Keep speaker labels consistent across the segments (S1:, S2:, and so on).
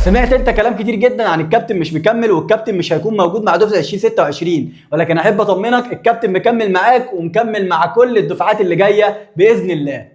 S1: سمعت انت كلام كتير جدا عن الكابتن مش مكمل والكابتن مش هيكون موجود مع دفعه 2026، ولكن احب اطمنك الكابتن مكمل معاك ومكمل مع كل الدفعات اللي جاية باذن الله.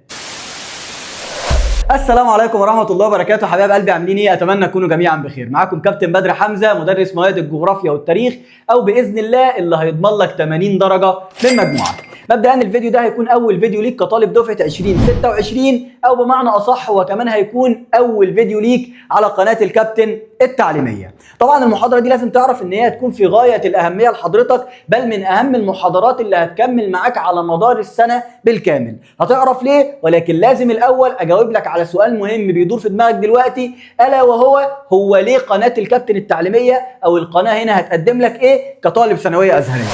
S1: السلام عليكم ورحمة الله وبركاته حبايب قلبي، عاملين ايه؟ اتمنى تكونوا جميعا بخير. معاكم كابتن بدر حمزة، مدرس مواد الجغرافيا والتاريخ، او باذن الله اللي هيضمن لك 80 درجه من مجموعك. مبدئيا الفيديو ده هيكون اول فيديو ليك كطالب دفعه 2026، او بمعنى اصح هو كمان هيكون اول فيديو ليك على قناة الكابتن التعليمية. طبعا المحاضرة دي لازم تعرف ان هي هتكون في غاية الاهمية لحضرتك، بل من اهم المحاضرات اللي هتكمل معاك على مدار السنة بالكامل. هتعرف ليه، ولكن لازم الاول اجاوب لك على سؤال مهم بيدور في دماغك دلوقتي، الا وهو هو ليه قناة الكابتن التعليمية او القناة هنا هتقدم لك ايه كطالب ثانوية ازهريه؟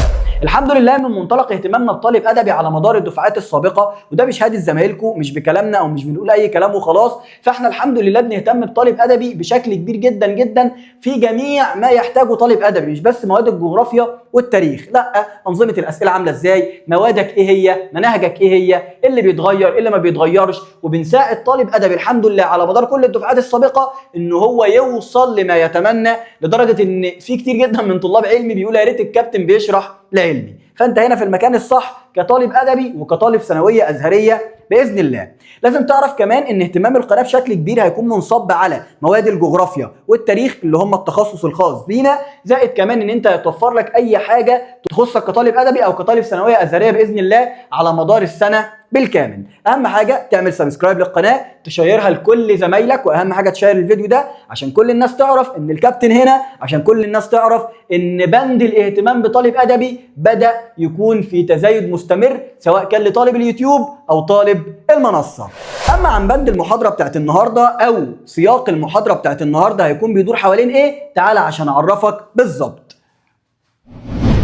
S1: الحمد لله من منطلق اهتمامنا بطالب ادبي على مدار الدفعات السابقة، وده بشهادة زمايلكم مش بكلامنا او مش بنقول اي كلام وخلاص، فاحنا الحمد لله بنهتم بطالب ادبي بشكل كبير جدا جدا في جميع ما يحتاجه طالب ادبي، مش بس مواد الجغرافيا والتاريخ، لا، انظمة الاسئلة عامله ازاي، موادك ايه هي، مناهجك ايه هي، إيه اللي بيتغير، ايه اللي ما بيتغيرش، وبنساعد طالب ادبي الحمد لله على مدار كل الدفعات السابقة ان هو يوصل لما يتمنى، لدرجة ان في كتير جدا من طلاب علمي بيقول يا ريت الكابتن بيشرح لعلمي. فانت هنا في المكان الصح كطالب ادبي وكطالب ثانوية ازهريه باذن الله. لازم تعرف كمان ان اهتمام القناة بشكل كبير هيكون منصب على مواد الجغرافيا والتاريخ اللي هم التخصص الخاص بينا، زائد كمان ان انت يتوفر لك اي حاجة تخصك كطالب ادبي او كطالب ثانوية ازهريه باذن الله على مدار السنة بالكامل. اهم حاجة تعمل subscribe للقناة، تشيرها لكل زمايلك، واهم حاجة تشير الفيديو ده عشان كل الناس تعرف ان الكابتن هنا، عشان كل الناس تعرف ان بند الاهتمام بطالب ادبي بدا يكون في تزايد مستمر، سواء كان لطالب اليوتيوب او طالب المنصة. اما عن بند المحاضرة بتاعت النهارده او سياق المحاضرة بتاعت النهارده هيكون بيدور حوالين ايه، تعال عشان اعرفك بالظبط.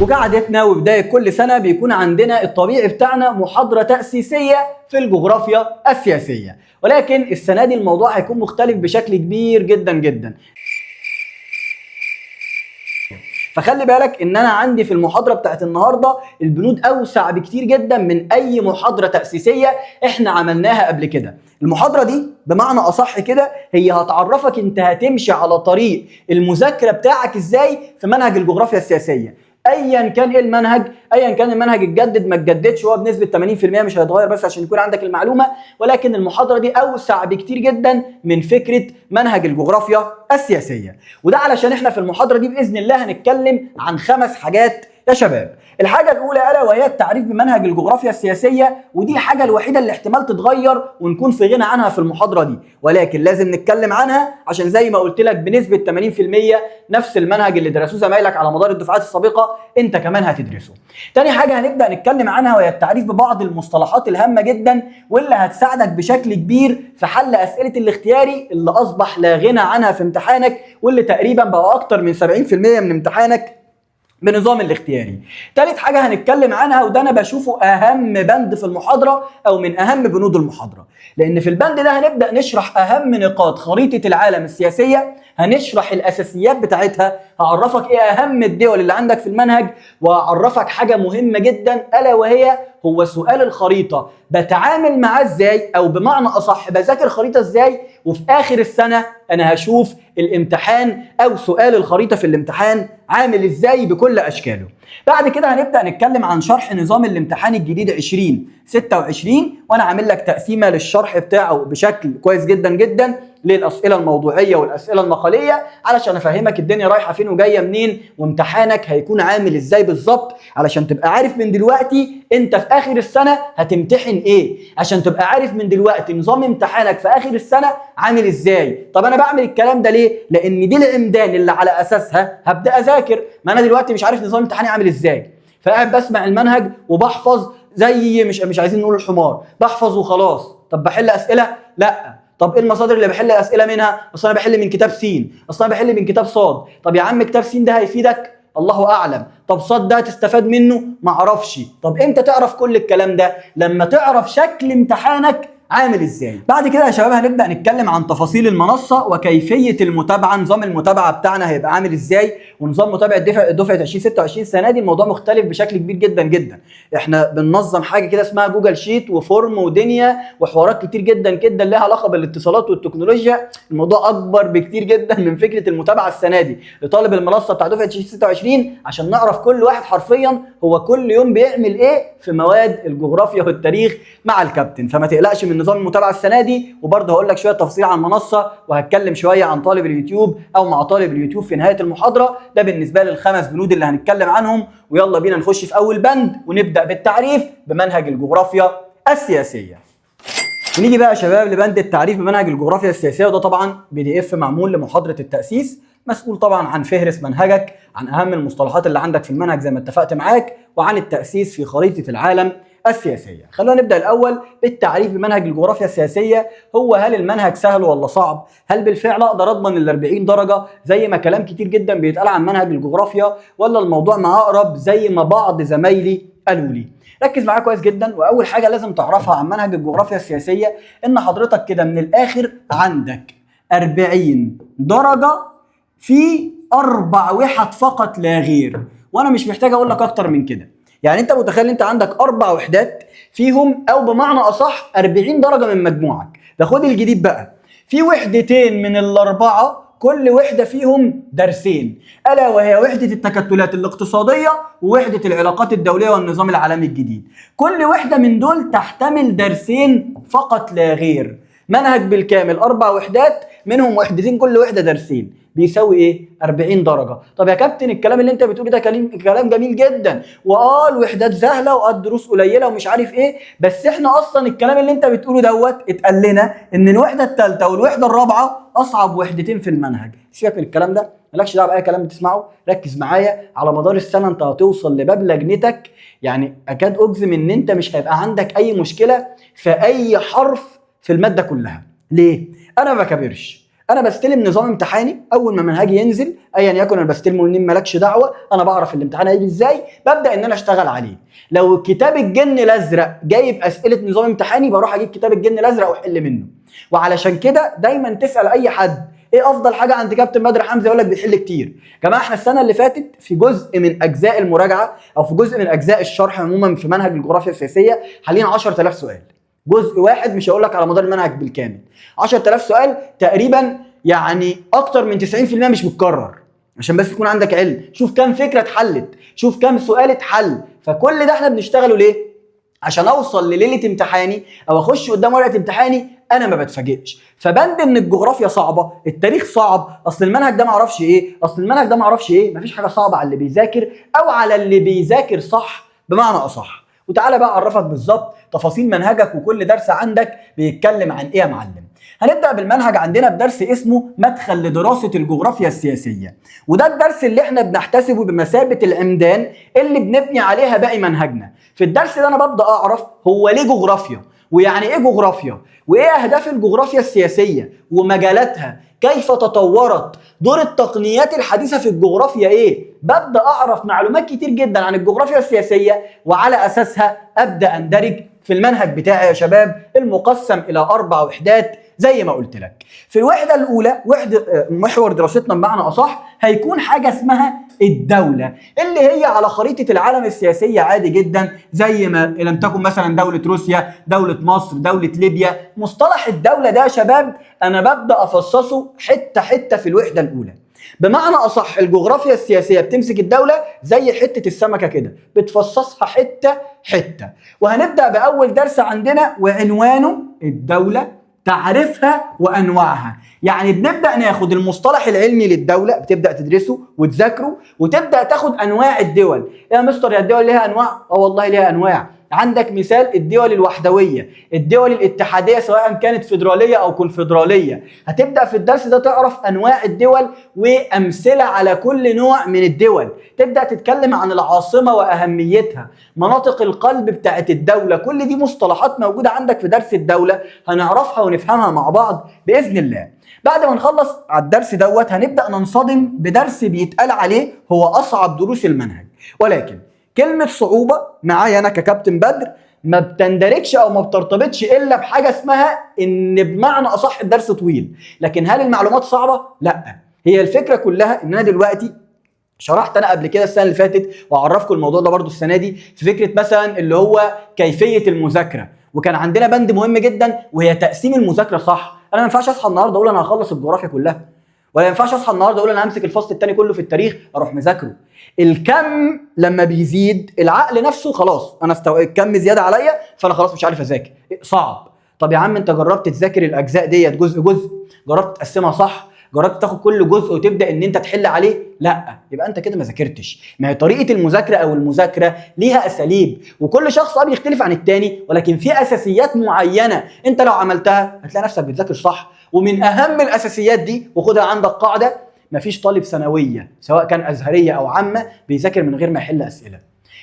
S1: وكعادتنا وبداية كل سنة بيكون عندنا الطبيعي بتاعنا محاضرة تأسيسية في الجغرافيا السياسية، ولكن السنة دي الموضوع هيكون مختلف بشكل كبير جدا جدا. فخلي بالك ان انا عندي في المحاضرة بتاعت النهاردة البنود اوسع بكتير جدا من اي محاضرة تأسيسية احنا عملناها قبل كده. المحاضرة دي بمعنى اصح كده هي هتعرفك انت هتمشي على طريق المذاكرة بتاعك ازاي في منهج الجغرافيا السياسية، ايا كان ايه المنهج، ايا كان المنهج اتجدد ما اتجددش، هو بنسبة 80% مش هيتغير، بس عشان يكون عندك المعلومة. ولكن المحاضرة دي اوسع بكتير جدا من فكرة منهج الجغرافيا السياسية، وده علشان احنا في المحاضرة دي باذن الله هنتكلم عن 5 حاجات يا شباب. الحاجة الاولى الا وهي التعريف بمنهج الجغرافيا السياسية، ودي الحاجة الوحيدة اللي احتمال تتغير ونكون في غنى عنها في المحاضرة دي، ولكن لازم نتكلم عنها عشان زي ما قلت لك بنسبة 80% نفس المنهج اللي درسوه زمايلك على مدار الدفعات السابقة انت كمان هتدرسه. تاني حاجة هنبدا نتكلم عنها وهي التعريف ببعض المصطلحات الهامة جدا واللي هتساعدك بشكل كبير في حل اسئلة الاختياري اللي اصبح لا غنى عنها في امتحانك، واللي تقريبا بقى اكتر من 70% من امتحانك بنظام الاختياري. تالت حاجة هنتكلم عنها، وده أنا بشوفه أهم بند في المحاضرة أو من أهم بنود المحاضرة، لأن في البند ده هنبدأ نشرح أهم نقاط خريطة العالم السياسية، هنشرح الأساسيات بتاعتها، هعرفك إيه أهم الدول اللي عندك في المنهج، وهعرفك حاجة مهمة جدا ألا وهي هو سؤال الخريطة بتعامل معاه إزاي، أو بمعنى أصح بذاكر خريطة إزاي، وفي آخر السنة أنا هشوف الامتحان أو سؤال الخريطة في الامتحان عامل إزاي بكل أشكاله. بعد كده هنبدأ نتكلم عن شرح نظام الامتحان الجديد 2026، وأنا عامل لك تقسيمة للشرح بتاعه بشكل كويس جدا جدا للأسئلة الموضوعية والأسئلة المقالية، علشان أفهمك الدنيا رايحة فين وجاية منين وامتحانك هيكون عامل إزاي بالظبط، علشان تبقى عارف من دلوقتي أنت في آخر السنة هتمتحن إيه، عشان تبقى عارف من دلوقتي نظام امتحانك في آخر السنة عامل إزاي. طب أنا بعمل الكلام ده ليه؟ لأن دي العمدان اللي على أساسها هبدأ أذاكر. ما أنا دلوقتي مش عارف نظام امتحاني عامل إزاي، فقاعد بسمع المنهج وبحفظ زي مش عايزين نقول الحمار، بحفظ وخلاص. طب بحل أسئلة؟ لا. طب ايه المصادر اللي بحل اسئلة منها؟ اصل انا بحل من كتاب سين، اصل انا بحل من كتاب صاد. طب يا عم كتاب سين ده هيفيدك؟ الله اعلم. طب صاد ده هتستفاد منه؟ ما اعرفش. طب امتى تعرف كل الكلام ده؟ لما تعرف شكل امتحانك عامل ازاي. بعد كده يا شباب هنبدا نتكلم عن تفاصيل المنصة وكيفية المتابعة، نظام المتابعة بتاعنا هيبقى عامل ازاي، ونظام متابعه دفعه 2026 السنة دي الموضوع مختلف بشكل كبير جدا جدا. احنا بننظم حاجة كده اسمها Google Sheet و form ودنيا وحوارات كتير جدا جدا لها علاقة بالاتصالات والتكنولوجيا. الموضوع اكبر بكتير جدا من فكرة المتابعة السنة دي لطالب المنصة بتاع دفعه 2026، عشان نعرف كل واحد حرفيا هو كل يوم بيعمل ايه في مواد الجغرافيا والتاريخ مع الكابتن. فما تقلقش من نظام المتابعة السنة دي، وبرضه هقول لك شوية تفاصيل عن المنصة، وهتكلم شوية عن طالب اليوتيوب او مع طالب اليوتيوب في نهاية المحاضرة. ده بالنسبة للخمس بنود اللي هنتكلم عنهم. ويلا بينا نخش في اول بند ونبدا بالتعريف بمنهج الجغرافيا السياسية. ونيجي بقى يا شباب لبند التعريف بمنهج الجغرافيا السياسية، وده طبعا PDF معمول لمحاضره التاسيس، مسؤول طبعا عن فهرس منهجك، عن اهم المصطلحات اللي عندك في المنهج زي ما اتفقت معاك، وعن التاسيس في خريطة العالم السياسية. خلونا نبدا الاول بالتعريف بمنهج الجغرافيا السياسية. هو هل المنهج سهل ولا صعب؟ هل بالفعل اقدر اضمن ال 40 درجه زي ما كلام كتير جدا بيتقال عن منهج الجغرافيا، ولا الموضوع ما اقرب زي ما بعض زمايلي قالوا لي؟ ركز معايا كويس جدا. واول حاجة لازم تعرفها عن منهج الجغرافيا السياسية ان حضرتك كده من الاخر عندك 40 درجه في 4 وحد فقط لا غير، وانا مش محتاج اقول لك اكتر من كده. يعني انت متخيل انت عندك 4 وحدات فيهم، او بمعنى اصح 40 درجه من مجموعك. ده خد الجديد بقى، في وحدتين من الاربعة كل وحده فيهم درسين، الا وهي وحده التكتلات الاقتصادية ووحده العلاقات الدولية والنظام العالمي الجديد. كل وحده من دول تحتمل درسين فقط لا غير. منهج بالكامل 4 وحدات منهم وحدتين كل وحده درسين، بيساوي ايه؟ 40 درجه. طب يا كابتن الكلام اللي انت بتقوله ده كلام جميل جدا، وقال وحدات سهلة وقال دروس قليله ومش عارف ايه، بس احنا اصلا الكلام اللي انت بتقوله دوت اتقال لنا ان الوحدة الثالثة والوحدة الرابعة اصعب وحدتين في المنهج. سيبك من الكلام ده، مالكش دعوه باي كلام بتسمعه، ركز معايا. على مدار السنة انت هتوصل لباب لجنتك، يعني اكاد اجزم ان انت مش هيبقى عندك اي مشكلة في اي حرف في المادة كلها. ليه؟ انا ما بكبرش، انا بستلم نظام امتحاني اول ما منهجي ينزل ايا يكن انا بستلمه منين مالكش دعوه، انا بعرف الامتحان هيجي ازاي ببدا ان انا اشتغل عليه. لو كتاب الجن الازرق جايب اسئلة نظام امتحاني بروح اجيب كتاب الجن الازرق واحل منه. وعلشان كده دايما تسال اي حد ايه افضل حاجة عند كابتن بدر حمزة، يقول لك بيحل كتير. يا جماعة احنا السنة اللي فاتت في جزء من اجزاء المراجعة او في جزء من اجزاء الشرح عموما في منهج الجغرافيا السياسية حاليا 10000 سؤال، جزء واحد مش هقول لك على مدار المنهج بالكامل، 10000 سؤال تقريبا، يعني اكتر من 90% مش متكرر، عشان بس يكون عندك علم. شوف كام فكرة اتحلت، شوف كام سؤال اتحل. فكل ده احنا بنشتغله ليه؟ عشان اوصل لليلة امتحاني او اخش قدام ورقة امتحاني انا ما بتفاجئش. فبند ان الجغرافيا صعبة، التاريخ صعب، اصل المنهج ده ما اعرفش ايه، اصل المنهج ده ما اعرفش ايه، مفيش حاجة صعبة على اللي بيذاكر او على اللي بيذاكر صح بمعنى اصح. وتعالى بقى اعرفك بالظبط تفاصيل منهجك وكل درس عندك بيتكلم عن ايه يا معلم. هنبدأ بالمنهج عندنا بدرس اسمه مدخل لدراسة الجغرافيا السياسية، وده الدرس اللي احنا بنحتسبه بمثابة العمدان اللي بنبني عليها باقي منهجنا. في الدرس ده انا ببدأ اعرف هو ليه جغرافيا، ويعني ايه جغرافيا، وايه اهداف الجغرافيا السياسية ومجالاتها، كيف تطورت، دور التقنيات الحديثة في الجغرافيا ايه. ببدأ اعرف معلومات كتير جدا عن الجغرافيا السياسية، وعلى اساسها ابدأ اندرج في المنهج بتاعي يا شباب المقسم الى 4 وحدات زي ما قلت لك. في الوحدة الأولى وحدة محور دراستنا بمعنى أصح هيكون حاجة اسمها الدولة، اللي هي على خريطة العالم السياسية عادي جدا، زي ما لم تكن مثلا دولة روسيا، دولة مصر، دولة ليبيا. مصطلح الدولة ده يا شباب أنا ببدأ أفصصه حتة حتة في الوحدة الأولى. بمعنى أصح الجغرافيا السياسية بتمسك الدولة زي حتة السمكة كده، بتفصصها حتة حتة. وهنبدأ بأول درس عندنا وعنوانه الدولة، تعريفها وأنواعها. يعني بنبدأ ناخد المصطلح العلمي للدولة، بتبدأ تدرسه وتذاكره وتبدأ تاخد أنواع الدول. يا مستر يا الدول ليها أنواع؟ والله ليها أنواع. عندك مثال الدول الوحدوية، الدول الاتحادية سواء كانت فيدرالية أو كونفدرالية. هتبدأ في الدرس ده تعرف أنواع الدول وأمثلة على كل نوع من الدول. تبدأ تتكلم عن العاصمة وأهميتها، مناطق القلب بتاعت الدولة. كل دي مصطلحات موجودة عندك في درس الدولة، هنعرفها ونفهمها مع بعض بإذن الله. بعد ما نخلص على الدرس دوت هنبدأ ننصدم بدرس بيتقال عليه هو أصعب دروس المنهج، ولكن كلمة صعوبة معايا أنا ككابتن بدر ما بتندرجش او ما بترتبطش الا بحاجة اسمها ان بمعنى اصح الدرس طويل. لكن هل المعلومات صعبة؟ لا. هي الفكرة كلها ان انا دلوقتي شرحت انا قبل كده السنة اللي فاتت، واعرفكم الموضوع ده برضو السنة دي، في فكرة مثلا اللي هو كيفية المذاكرة، وكان عندنا بند مهم جدا وهي تقسيم المذاكرة صح. انا ما ينفعش اصحى النهارده اقول انا هخلص الجغرافيا كلها، ولا ينفعش اصحى النهارده اقول انا همسك الفصل الثاني كله في التاريخ اروح مذاكرة. الكم لما بيزيد العقل نفسه خلاص انا الكم زيادة عليا، فانا خلاص مش عارف اذاكر، صعب. طب يا عم انت جربت تذاكر الاجزاء ديت جزء جزء؟ جربت تقسمها صح؟ جربت تاخد كل جزء وتبدا ان انت تحل عليه؟ لا، يبقى انت كده ما ذاكرتش. ما هي طريقه المذاكرة او المذاكرة ليها اساليب، وكل شخص بيختلف عن التاني، ولكن في اساسيات معينة انت لو عملتها هتلاقي نفسك بتذاكر صح. ومن اهم الاساسيات دي، وخدها عندك قاعدة، مفيش طالب ثانوية سواء كان ازهريه او عامة بيذاكر من غير ما يحل اسئلة.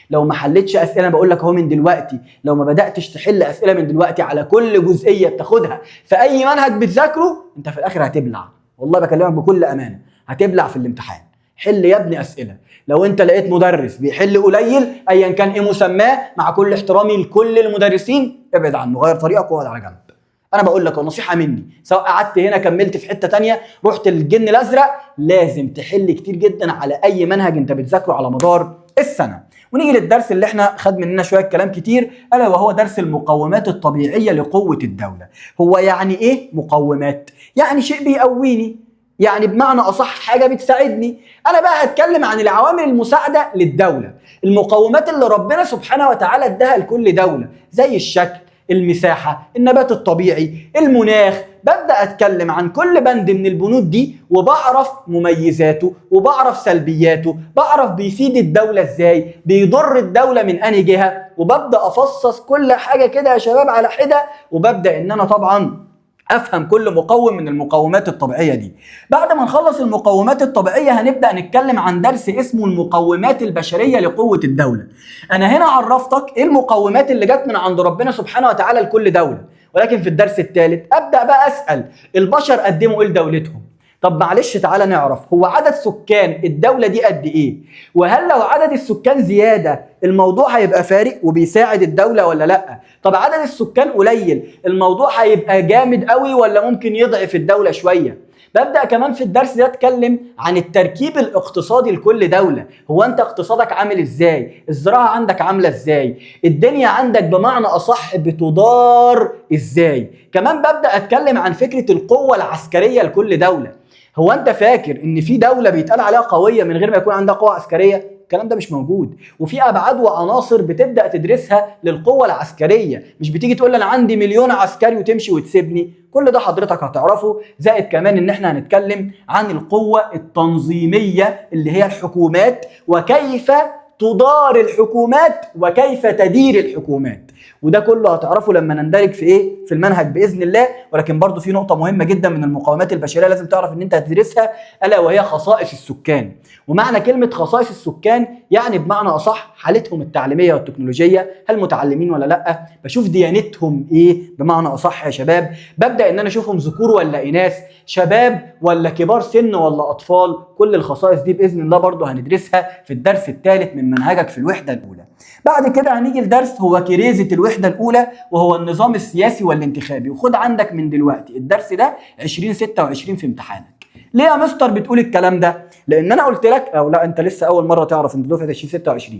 S1: لو ما حلتش اسئلة، انا بقول لك اهو من دلوقتي، لو ما بداتش تحل اسئلة من دلوقتي على كل جزئية بتاخدها في اي منهج بتذاكره، انت في الاخر هتبلع. والله بكلمك بكل امانه، هتبلع في الامتحان. حل يا ابني اسئلة. لو انت لقيت مدرس بيحل قليل ايا كان ايه مسماه، مع كل احترامي لكل المدرسين، ابعد عنه، غير طريقك واقعد على جنب. انا بقول لك نصيحة مني، سواء قعدت هنا كملت في حتة تانية، رحت الجن الازرق، لازم تحل كتير جدا على اي منهج انت بتذاكره على مدار السنة. ونيجي للدرس اللي احنا خد مننا شوية كلام كتير، الا وهو درس المقومات الطبيعية لقوه الدولة. هو يعني ايه مقومات؟ يعني شيء بيقويني، يعني بمعنى اصح حاجة بتساعدني. انا بقى هتكلم عن العوامل المساعدة للدولة، المقومات اللي ربنا سبحانه وتعالى اداها لكل دولة، زي الشكل، المساحة، النبات الطبيعي، المناخ. ببدأ أتكلم عن كل بند من البنود دي وبعرف مميزاته وبعرف سلبياته، بعرف بيفيد الدولة إزاي، بيضر الدولة من أنهي جهة، وببدأ أفصص كل حاجة كده يا شباب على حدة، وببدأ إن أنا طبعا افهم كل مقوم من المقومات الطبيعية دي. بعد ما نخلص المقومات الطبيعية هنبدا نتكلم عن درس اسمه المقومات البشرية لقوه الدولة. انا هنا عرفتك ايه المقومات اللي جت من عند ربنا سبحانه وتعالى لكل دولة، ولكن في الدرس الثالث ابدا بقى اسال البشر قدموا ايه لدولتهم. طب معلش تعالى نعرف هو عدد سكان الدولة دي قد ايه؟ وهل لو عدد السكان زيادة الموضوع هيبقى فارق وبيساعد الدولة ولا لا؟ طب عدد السكان قليل الموضوع هيبقى جامد قوي ولا ممكن يضعف الدولة شوية؟ ببدأ كمان في الدرس ده اتكلم عن التركيب الاقتصادي لكل دولة. هو انت اقتصادك عامل ازاي؟ الزراعة عندك عاملة ازاي؟ الدنيا عندك بمعنى اصح بتدار ازاي؟ كمان ببدأ اتكلم عن فكرة القوة العسكرية لكل دولة. هو انت فاكر ان في دولة بيتقال عليها قوية من غير ما يكون عندها قوة عسكرية؟ الكلام ده مش موجود. وفي ابعاد وعناصر بتبدا تدرسها للقوة العسكرية، مش بتيجي تقول انا عندي مليون عسكري وتمشي وتسيبني. كل ده حضرتك هتعرفه. زائد كمان ان احنا هنتكلم عن القوة التنظيمية اللي هي الحكومات، وكيف تدار الحكومات وكيف تدير الحكومات، وده كله هتعرفه لما نندرج في ايه؟ في المنهج باذن الله. ولكن برضو في نقطة مهمة جدا من المقاومات البشرية لازم تعرف ان انت هتدرسها، الا وهي خصائص السكان. ومعنى كلمة خصائص السكان يعني بمعنى اصح حالتهم التعليمية والتكنولوجيه، هل متعلمين ولا لا؟ بشوف ديانتهم ايه بمعنى اصح يا شباب، ببدا ان انا اشوفهم ذكور ولا اناث، شباب ولا كبار سن ولا اطفال. كل الخصائص دي باذن الله برضو هندرسها في الدرس الثالث من منهجك في الوحدة الاولى. بعد كده هنيجي لدرس هو كريزه الوحدة الاولى، وهو النظام السياسي والانتخابي. وخد عندك من دلوقتي الدرس ده 2026 في امتحانك. ليه يا مستر بتقول الكلام ده؟ لان انا قلت لك، او لا انت لسه اول مرة تعرف ان دفعه 2026،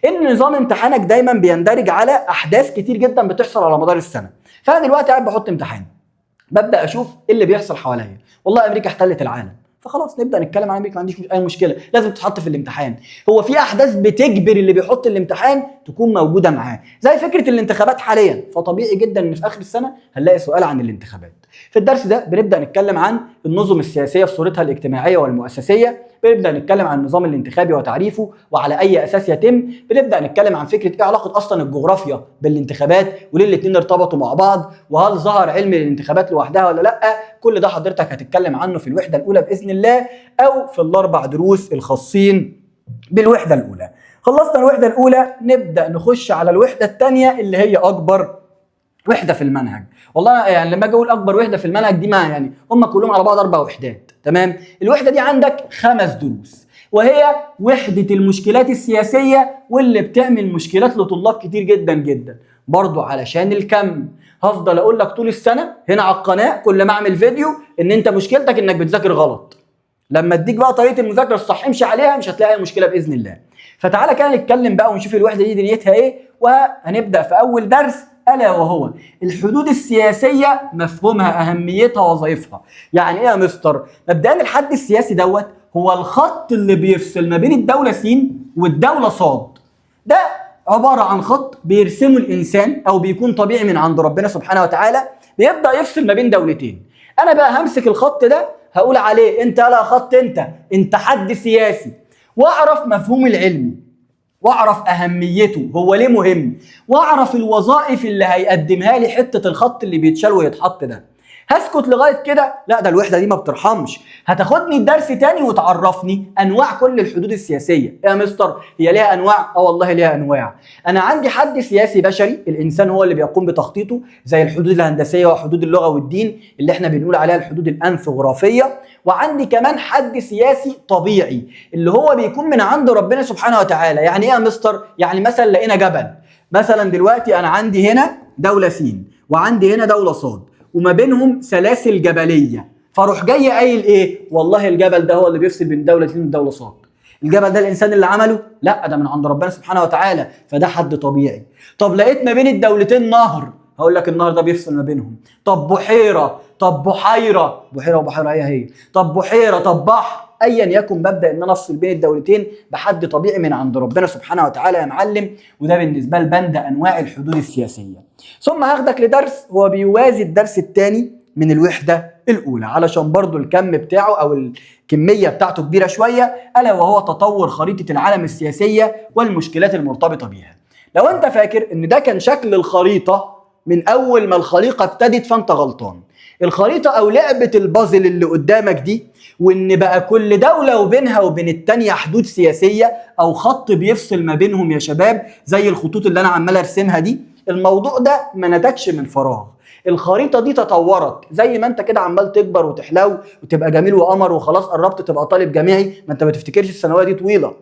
S1: ان نظام امتحانك دايما بيندرج على احداث كتير جدا بتحصل على مدار السنة. فانا دلوقتي قاعد بحط امتحان، ببدا اشوف ايه اللي بيحصل حواليا. والله امريكا احتلت العالم، فخلاص نبدا نتكلم عن امريكا، ما عنديش اي مشكلة، لازم تتحط في الامتحان. هو في احداث بتجبر اللي بيحط الامتحان تكون موجودة معاه، زي فكرة الانتخابات حاليا. فطبيعي جدا ان في اخر السنة هنلاقي سؤال عن الانتخابات. في الدرس ده بنبدا نتكلم عن النظم السياسية في صورتها الاجتماعية والمؤسسيه، بنبدا نتكلم عن النظام الانتخابي وتعريفه وعلى اي اساس يتم، بنبدا نتكلم عن فكرة ايه علاقة اصلا الجغرافيا بالانتخابات وليه الاثنين ارتبطوا مع بعض، وهل ظهر علم الانتخابات لوحدها ولا لا. كل ده حضرتك هتتكلم عنه في الوحدة الاولى باذن الله، او في الاربع دروس الخاصين بالوحدة الاولى. خلصنا الوحدة الاولى، نبدا نخش على الوحدة الثانية اللي هي اكبر وحده في المنهج. والله يعني لما اجي اقول اكبر وحده في المنهج دي، ما يعني هم كلهم على بعض 4 وحدات، تمام؟ الوحدة دي عندك 5 دروس، وهي وحده المشكلات السياسية واللي بتعمل مشكلات لطلاب كتير جدا جدا. برضو علشان الكم. هفضل اقول لك طول السنة هنا على القناة كل ما اعمل فيديو ان انت مشكلتك انك بتذاكر غلط. لما اديك بقى طريقه المذاكرة الصح امشي عليها، مش هتلاقي اي مشكلة باذن الله. فتعالى كده نتكلم بقى ونشوف الوحدة دي دنيتها ايه، وهنبدا في اول درس الا وهو الحدود السياسية، مفهومها، اهميتها، وظائفها. يعني ايه يا مستر؟ مبدئيا الحد السياسي دوت هو الخط اللي بيفصل ما بين الدولة س والدولة ص. ده عبارة عن خط بيرسمه الانسان او بيكون طبيعي من عند ربنا سبحانه وتعالى، بيبدا يفصل ما بين دولتين. انا بقى همسك الخط ده هقول عليه انت لا خط، انت حد سياسي، واعرف مفهوم العلمي، واعرف اهميته هو ليه مهم، واعرف الوظائف اللي هيقدمها لي حتة الخط اللي بيتشال ويتحط ده. هسكت لغاية كده؟ لا، ده الوحدة دي ما بترحمش، هتاخدني الدرس تاني وتعرفني انواع كل الحدود السياسية. يا مستر هي ليها انواع؟ اه والله ليها انواع. انا عندي حد سياسي بشري، الانسان هو اللي بيقوم بتخطيطه، زي الحدود الهندسية وحدود اللغة والدين اللي احنا بنقول عليها الحدود الانثوغرافيه. وعندي كمان حد سياسي طبيعي اللي هو بيكون من عند ربنا سبحانه وتعالى. يعني ايه يا مستر؟ يعني مثلا لقينا جبل، مثلا دلوقتي انا عندي هنا دولة س وعندي هنا دولة ص، وما بينهم سلاسل جبلية، فاروح جاي قايل ايه؟ والله الجبل ده هو اللي بيفصل بين دولة س ودولة ص. الجبل ده الانسان اللي عمله؟ لا، ده من عند ربنا سبحانه وتعالى، فده حد طبيعي. طب لقيت ما بين الدولتين نهر، هقول لك النهر ده بيفصل ما بينهم. طب بحيرة، طب بحيرة، بحيرة وبحيره هي هي، طب بحيرة، طب بحر، ايا يكن، ببدا ان انا افصل بين الدولتين بحد طبيعي من عند ربنا سبحانه وتعالى يا معلم. وده بالنسبة لبند انواع الحدود السياسية. ثم هاخدك لدرس هو بيوازي الدرس الثاني من الوحدة الاولى، علشان برضو الكم بتاعه او الكمية بتاعته كبيرة شوية، الا وهو تطور خريطة العالم السياسية والمشكلات المرتبطة بيها. لو انت فاكر ان ده كان شكل الخريطة من اول ما الخليقة ابتدت فانت غلطان. الخريطة او لعبه البازل اللي قدامك دي، وان بقى كل دولة وبينها وبين التانية حدود سياسية او خط بيفصل ما بينهم يا شباب، زي الخطوط اللي انا عمال ارسمها دي، الموضوع ده ما نتجش من فراغ. الخريطة دي تطورت زي ما انت كده عمال تكبر وتحلو وتبقى جميل وقمر وخلاص قربت تبقى طالب جامعي. ما انت ما تفتكرش الثانوية دي طويلة،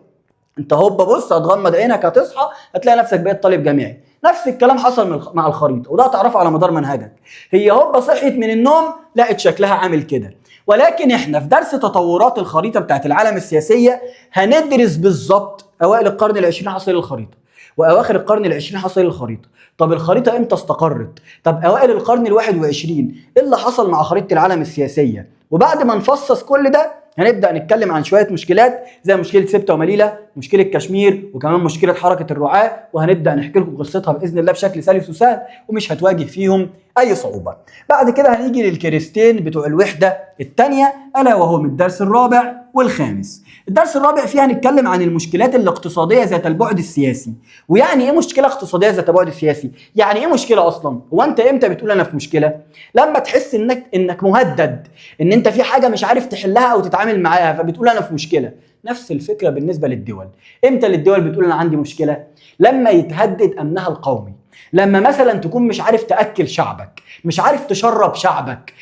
S1: انت هوبا بص هتغمض عينك هتصحى هتلاقي نفسك بقيت طالب جامعي. نفس الكلام حصل مع الخريطة، وده هتعرفه على مدار منهجك. هي هوبا صحيت من النوم لقت شكلها عامل كده. ولكن احنا في درس تطورات الخريطة بتاعت العالم السياسية هندرس بالظبط اوائل القرن العشرين حصل الخريطة، واواخر القرن العشرين حصل الخريطة. طب الخريطة امتى استقرت؟ طب اوائل القرن الواحد وعشرين ايه اللي حصل مع خريطة العالم السياسية؟ وبعد ما نفصص كل ده هنبدا نتكلم عن شوية مشكلات زي مشكلة سبته ومليله، مشكلة كشمير، وكمان مشكلة حركة الرعاة، وهنبدا نحكي لكم قصتها باذن الله بشكل سلس وسهل ومش هتواجه فيهم اي صعوبة. بعد كده هنيجي للكريستين بتوع الوحدة الثانية، الا وهم الدرس الرابع والخامس. الدرس الرابع فيها هنتكلم عن المشكلات الاقتصادية ذات البعد السياسي. ويعني ايه مشكلة اقتصادية ذات البعد السياسي؟ يعني ايه مشكلة اصلا؟ هو انت امتى بتقول انا في مشكلة؟ لما تحس انك مهدد، ان انت في حاجة مش عارف تحلها او تتعامل معاها، فبتقول انا في مشكلة. نفس الفكرة بالنسبة للدول. امتى للدول بتقول انا عندي مشكلة؟ لما يتهدد امنها القومي، لما مثلا تكون مش عارف تاكل شعبك، مش عارف تشرب شعبك،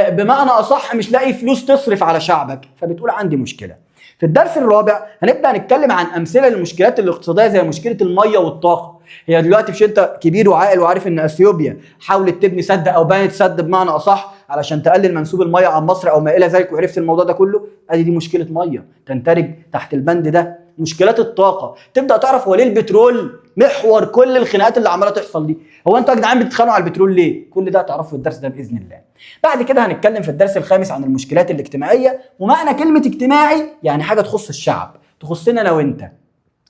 S1: بمعنى اصح مش لاقي فلوس تصرف على شعبك، فبتقول عندي مشكلة. في الدرس الرابع هنبدا نتكلم عن امثلة للمشكلات الاقتصادية زي مشكلة المية والطاقة. هي دلوقتي مش انت كبير وعاقل وعارف ان اثيوبيا حاولت تبني سد او بنت سد بمعنى اصح علشان تقلل منسوب المية عن مصر او ما الى ذلك، وعرفت الموضوع ده كله؟ ادي دي مشكلة مية تندرج تحت البند ده. مشكلات الطاقة، تبدا تعرف هو ليه البترول محور كل الخناقات اللي عماله تحصل دي، هو انتوا يا جدعان بتتخانقوا على البترول ليه؟ كل ده هتعرفه في الدرس ده باذن الله. بعد كده هنتكلم في الدرس الخامس عن المشكلات الاجتماعية، ومعنى كلمة اجتماعي يعني حاجة تخص الشعب، تخصنا انا وانت.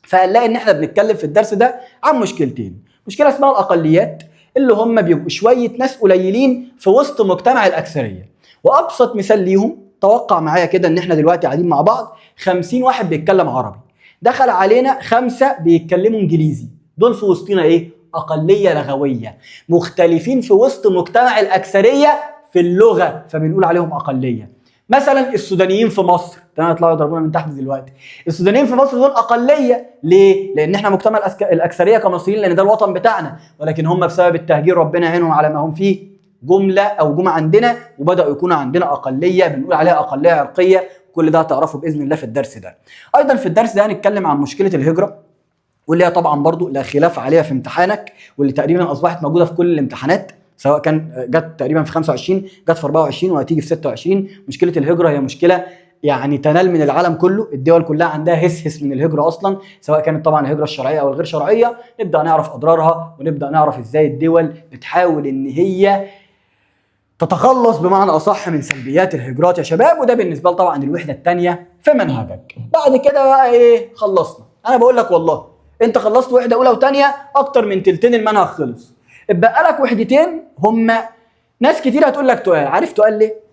S1: فهنلاقي ان احنا بنتكلم في الدرس ده عن مشكلتين، مشكلة اسمها الاقليات اللي هم بيبقوا شوية ناس قليلين في وسط مجتمع الاكثرية. وابسط مثال ليهم، توقع معايا كده ان احنا دلوقتي قاعدين مع بعض 50 واحد بيتكلم عربي، دخل علينا 5 بيتكلموا انجليزي، دول في وسطنا ايه؟ اقلية لغوية، مختلفين في وسط مجتمع الاكثرية في اللغة، فبنقول عليهم اقلية. مثلا السودانيين في مصر، تمام، يطلعوا يضربونا من تحت دلوقتي. السودانيين في مصر دول اقلية، ليه؟ لان احنا مجتمع الاكثرية كمصريين، لان ده الوطن بتاعنا، ولكن هم بسبب التهجير ربنا يعينهم على ما هم فيه، جملة او جمعه عندنا، وبداوا يكونوا عندنا اقلية بنقول عليها اقلية عرقيه. كل ده هتعرفه باذن الله في الدرس ده. ايضا في الدرس ده هنتكلم عن مشكلة الهجرة، واللي هي طبعا برضو لا خلاف عليها في امتحانك، واللي تقريبا اصبحت موجودة في كل الامتحانات، سواء كان جت تقريبا في 25، جت في 24، وهتيجي في 26. مشكلة الهجرة هي مشكلة يعني تنال من العالم كله، الدول كلها عندها هسهس من الهجرة اصلا، سواء كانت طبعا الهجرة الشرعية او الغير شرعية. نبدا نعرف اضرارها، ونبدا نعرف ازاي الدول بتحاول ان هي تتخلص بمعنى اصح من سلبيات الهجرات يا شباب. وده بالنسبة طبعا الوحدة الثانية في منهجك. بعد كده بقى ايه؟ خلصنا. انا بقول لك والله انت خلصت وحده اولى وثانيه، اكتر من تلتين المنهج خلص. اتبقى لك وحدتين، هما ناس كتير هتقول لك تقال. عارف تقال ليه؟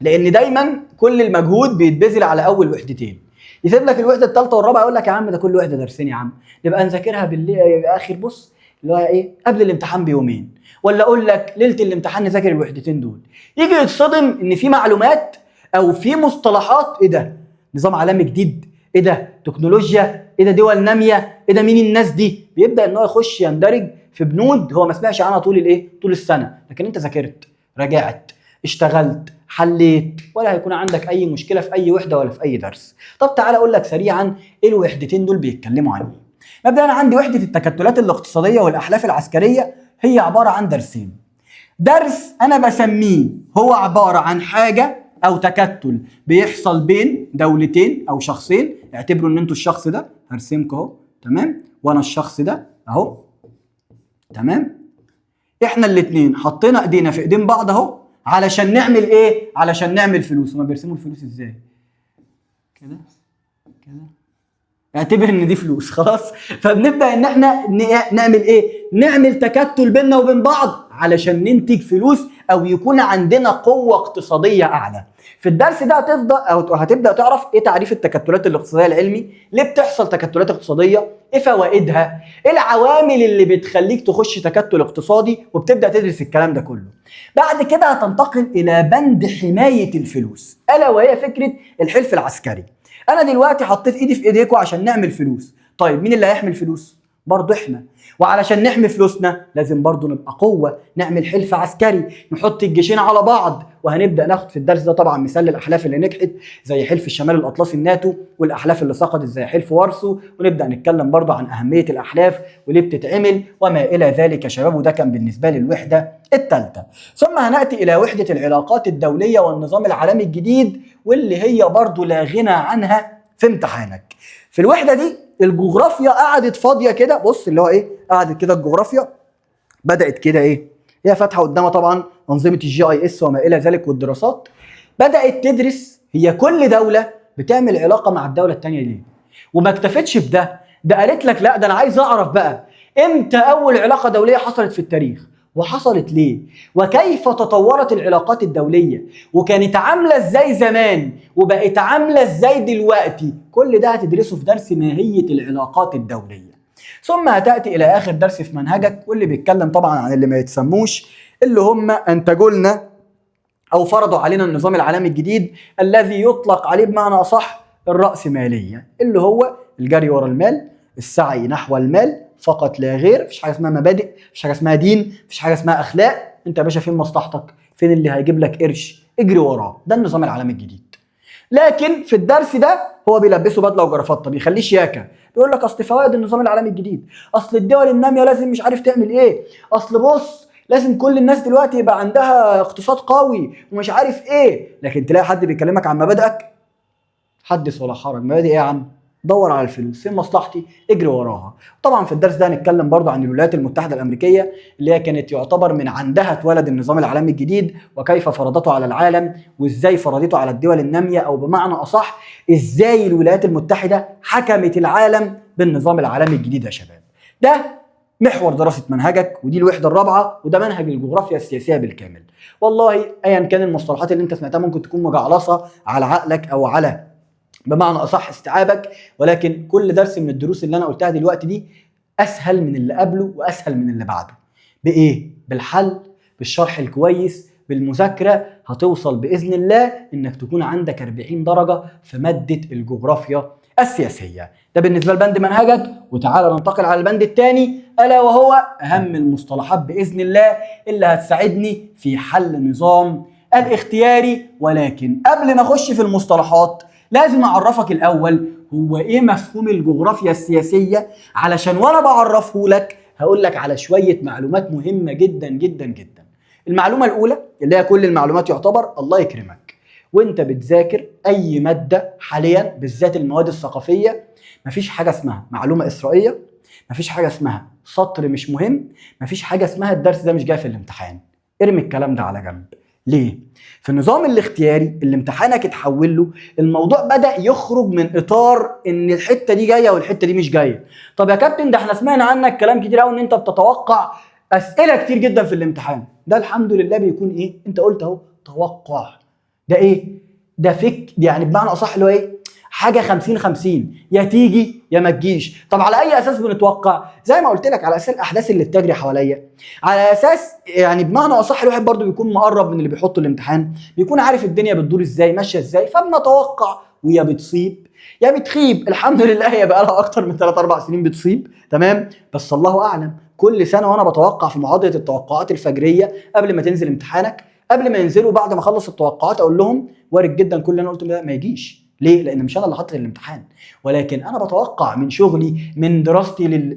S1: لان دايما كل المجهود بيتبذل على اول وحدتين، يسيب لك الوحدة الثالثة والرابعة يقول لك يا عم ده كل وحده درسين يا عم، نبقى نذاكرها بالليل اخر، بص اللي هو ايه قبل الامتحان بيومين، ولا اقول لك ليلة الامتحان نذاكر الوحدتين دول. يجي يتصدم ان في معلومات او في مصطلحات، ايه ده نظام عالمي جديد، ايه ده تكنولوجيا، ايه ده دول ناميه، ايه ده مين الناس دي؟ بيبدا ان هو يخش يندرج في بنود هو ما سمعش عنها طول الايه؟ طول السنة. لكن انت ذاكرت، راجعت، اشتغلت، حليت، ولا هيكون عندك اي مشكلة في اي وحده ولا في اي درس. طب تعالى اقول لك سريعا ايه الوحدتين دول بيتكلموا عن ايه. مبدئيا انا عندي وحده التكتلات الاقتصادية والاحلاف العسكرية، هي عبارة عن درسين. درس انا بسميه هو عبارة عن حاجة او تكتل بيحصل بين دولتين او شخصين. اعتبروا ان انتوا الشخص ده، هرسمكم اهو، تمام، وانا الشخص ده اهو، تمام. احنا الاتنين حطينا ايدينا في ايدين بعض اهو، علشان نعمل ايه؟ علشان نعمل فلوس. هما بيرسموا الفلوس ازاي؟ كده كده، اعتبر ان دي فلوس خلاص. فبنبدا ان احنا نعمل ايه؟ نعمل تكتل بيننا وبين بعض علشان ننتج فلوس او يكون عندنا قوة اقتصادية اعلى. في الدرس ده هتفضل او هتبدا تعرف ايه تعريف التكتلات الاقتصادية العلمي، ليه بتحصل تكتلات اقتصادية، ايه فوائدها، ايه العوامل اللي بتخليك تخش تكتل اقتصادي، وبتبدا تدرس الكلام ده كله. بعد كده هتنتقل الى بند حماية الفلوس، الا وهي فكرة الحلف العسكري. انا دلوقتي حطيت ايدي في ايديكم عشان نعمل فلوس، طيب مين اللي هيحمي الفلوس؟ برضه احنا. وعلشان نحمي فلوسنا لازم برضه نبقى قوة، نعمل حلف عسكري، نحط الجيشين على بعض. وهنبدا ناخد في الدرس ده طبعا مثال للاحلاف اللي نجحت زي حلف الشمال الاطلسي الناتو، والاحلاف اللي سقطت زي حلف وارسو، ونبدا نتكلم برضه عن اهمية الاحلاف وليه بتتعمل وما الى ذلك يا شباب. وده كان بالنسبة لي الوحدة الثالثة. ثم هناتي الى وحده العلاقات الدولية والنظام العالمي الجديد، واللي هي برضه لا غنى عنها في امتحانك. في الوحدة دي الجغرافيا قعدت فاضية كده، بص اللي هو ايه، قعدت كده الجغرافيا بدات كده ايه، هي فاتحة قدامها طبعا انظمة ال GIS وما الى ذلك والدراسات، بدات تدرس هي كل دولة بتعمل علاقة مع الدولة الثانية ليه. وما اكتفتش بده، ده قالت لك لا ده انا عايز اعرف بقى امتى اول علاقة دولية حصلت في التاريخ، وحصلت ليه، وكيف تطورت العلاقات الدولية، وكانت عاملة ازاي زمان وبقت عاملة ازاي دلوقتي. كل ده هتدرسه في درس ماهية العلاقات الدولية. ثم هتأتي إلى آخر درس في منهجك، واللي بيتكلم طبعا عن اللي ما يتسموش، اللي هم أنتجوا لنا أو فرضوا علينا النظام العالمي الجديد الذي يطلق عليه بمعنى أصح الرأسمالية، اللي هو الجري ورا المال، السعي نحو المال فقط لا غير. مفيش حاجة اسمها مبادئ، مفيش حاجة اسمها دين، مفيش حاجة اسمها اخلاق. انت يا باشا فين مصلحتك؟ فين اللي هيجيب لك قرش؟ اجري وراه. ده النظام العالمي الجديد. لكن في الدرس ده هو بيلبسه بدله وجرافطه، بيخليه شياكه، بيقول لك اصل فوائد النظام العالمي الجديد، اصل الدول النامية لازم مش عارف تعمل ايه، اصل بص لازم كل الناس دلوقتي يبقى عندها اقتصاد قوي ومش عارف ايه. لكن تلاقي حد بيكلمك عن مبادئك، حدث ولا حرج. مبادئ ايه يا عم؟ دور على الفلوس، فين مصلحتي؟ اجري وراها. طبعا في الدرس ده هنتكلم برضو عن الولايات المتحدة الامريكية اللي هي كانت يعتبر من عندها اتولد النظام العالمي الجديد، وكيف فرضته على العالم، وازاي فرضته على الدول النامية، او بمعنى اصح ازاي الولايات المتحدة حكمت العالم بالنظام العالمي الجديد يا شباب. ده محور دراسة منهجك، ودي الوحدة الرابعة، وده منهج الجغرافيا السياسية بالكامل. والله ايا كان المصطلحات اللي انت سمعتها ممكن تكون مجعلصه على عقلك او على بمعنى اصح استيعابك، ولكن كل درس من الدروس اللي انا قلتها دلوقتي دي اسهل من اللي قبله واسهل من اللي بعده. بايه؟ بالحل، بالشرح الكويس، بالمذاكره، هتوصل باذن الله انك تكون عندك 40 درجه في مادة الجغرافيا السياسية. ده بالنسبة لبند منهجك. وتعالى ننتقل على البند الثاني، الا وهو اهم المصطلحات باذن الله اللي هتساعدني في حل نظام الاختياري. ولكن قبل ما اخش في المصطلحات لازم اعرفك الاول هو ايه مفهوم الجغرافيا السياسية، علشان وانا بعرفه لك هقول لك على شوية معلومات مهمة جدا جدا جدا. المعلومة الاولى اللي هي كل المعلومات يعتبر، الله يكرمك وانت بتذاكر اي مادة حاليا بالذات المواد الثقافية، مفيش حاجة اسمها معلومة اسرائيلية، مفيش حاجة اسمها سطر مش مهم، مفيش حاجة اسمها الدرس ده مش جاي في الامتحان. ارمي الكلام ده على جنب. ليه؟ في النظام الاختياري اللي امتحانك اتحول له، الموضوع بدأ يخرج من اطار ان الحتة دي جاية والحتة دي مش جاية. طب يا كابتن ده احنا سمعنا عنك كلام كتير قوي ان انت بتتوقع اسئلة كتير جدا في الامتحان. ده الحمد لله بيكون ايه؟ انت قلت اهو توقع. ده ايه؟ ده فك، يعني بمعنى اصح اللي هو ايه؟ حاجة 50-50، يا تيجي يا ما تجيش. طب على اي اساس بنتوقع؟ زي ما قلت لك على اساس الاحداث اللي بتجري حواليا، على اساس يعني بمعنى اصح الواحد برضو بيكون مقرب من اللي بيحطه الامتحان، بيكون عارف الدنيا بتدور ازاي، ماشية ازاي، فبنتوقع ويا بتصيب يا بتخيب. الحمد لله هي بقى لها اكتر من 3-4 سنين بتصيب، تمام؟ بس الله اعلم. كل سنة وانا بتوقع في محاضرة التوقعات الفجريه قبل ما تنزل امتحانك، قبل ما ينزلوا بعد ما اخلص التوقعات اقول لهم وارد جدا كل اللي انا قلته ده ما يجيش. ليه؟ لان مش انا اللي حاطط الامتحان، ولكن انا بتوقع من شغلي، من دراستي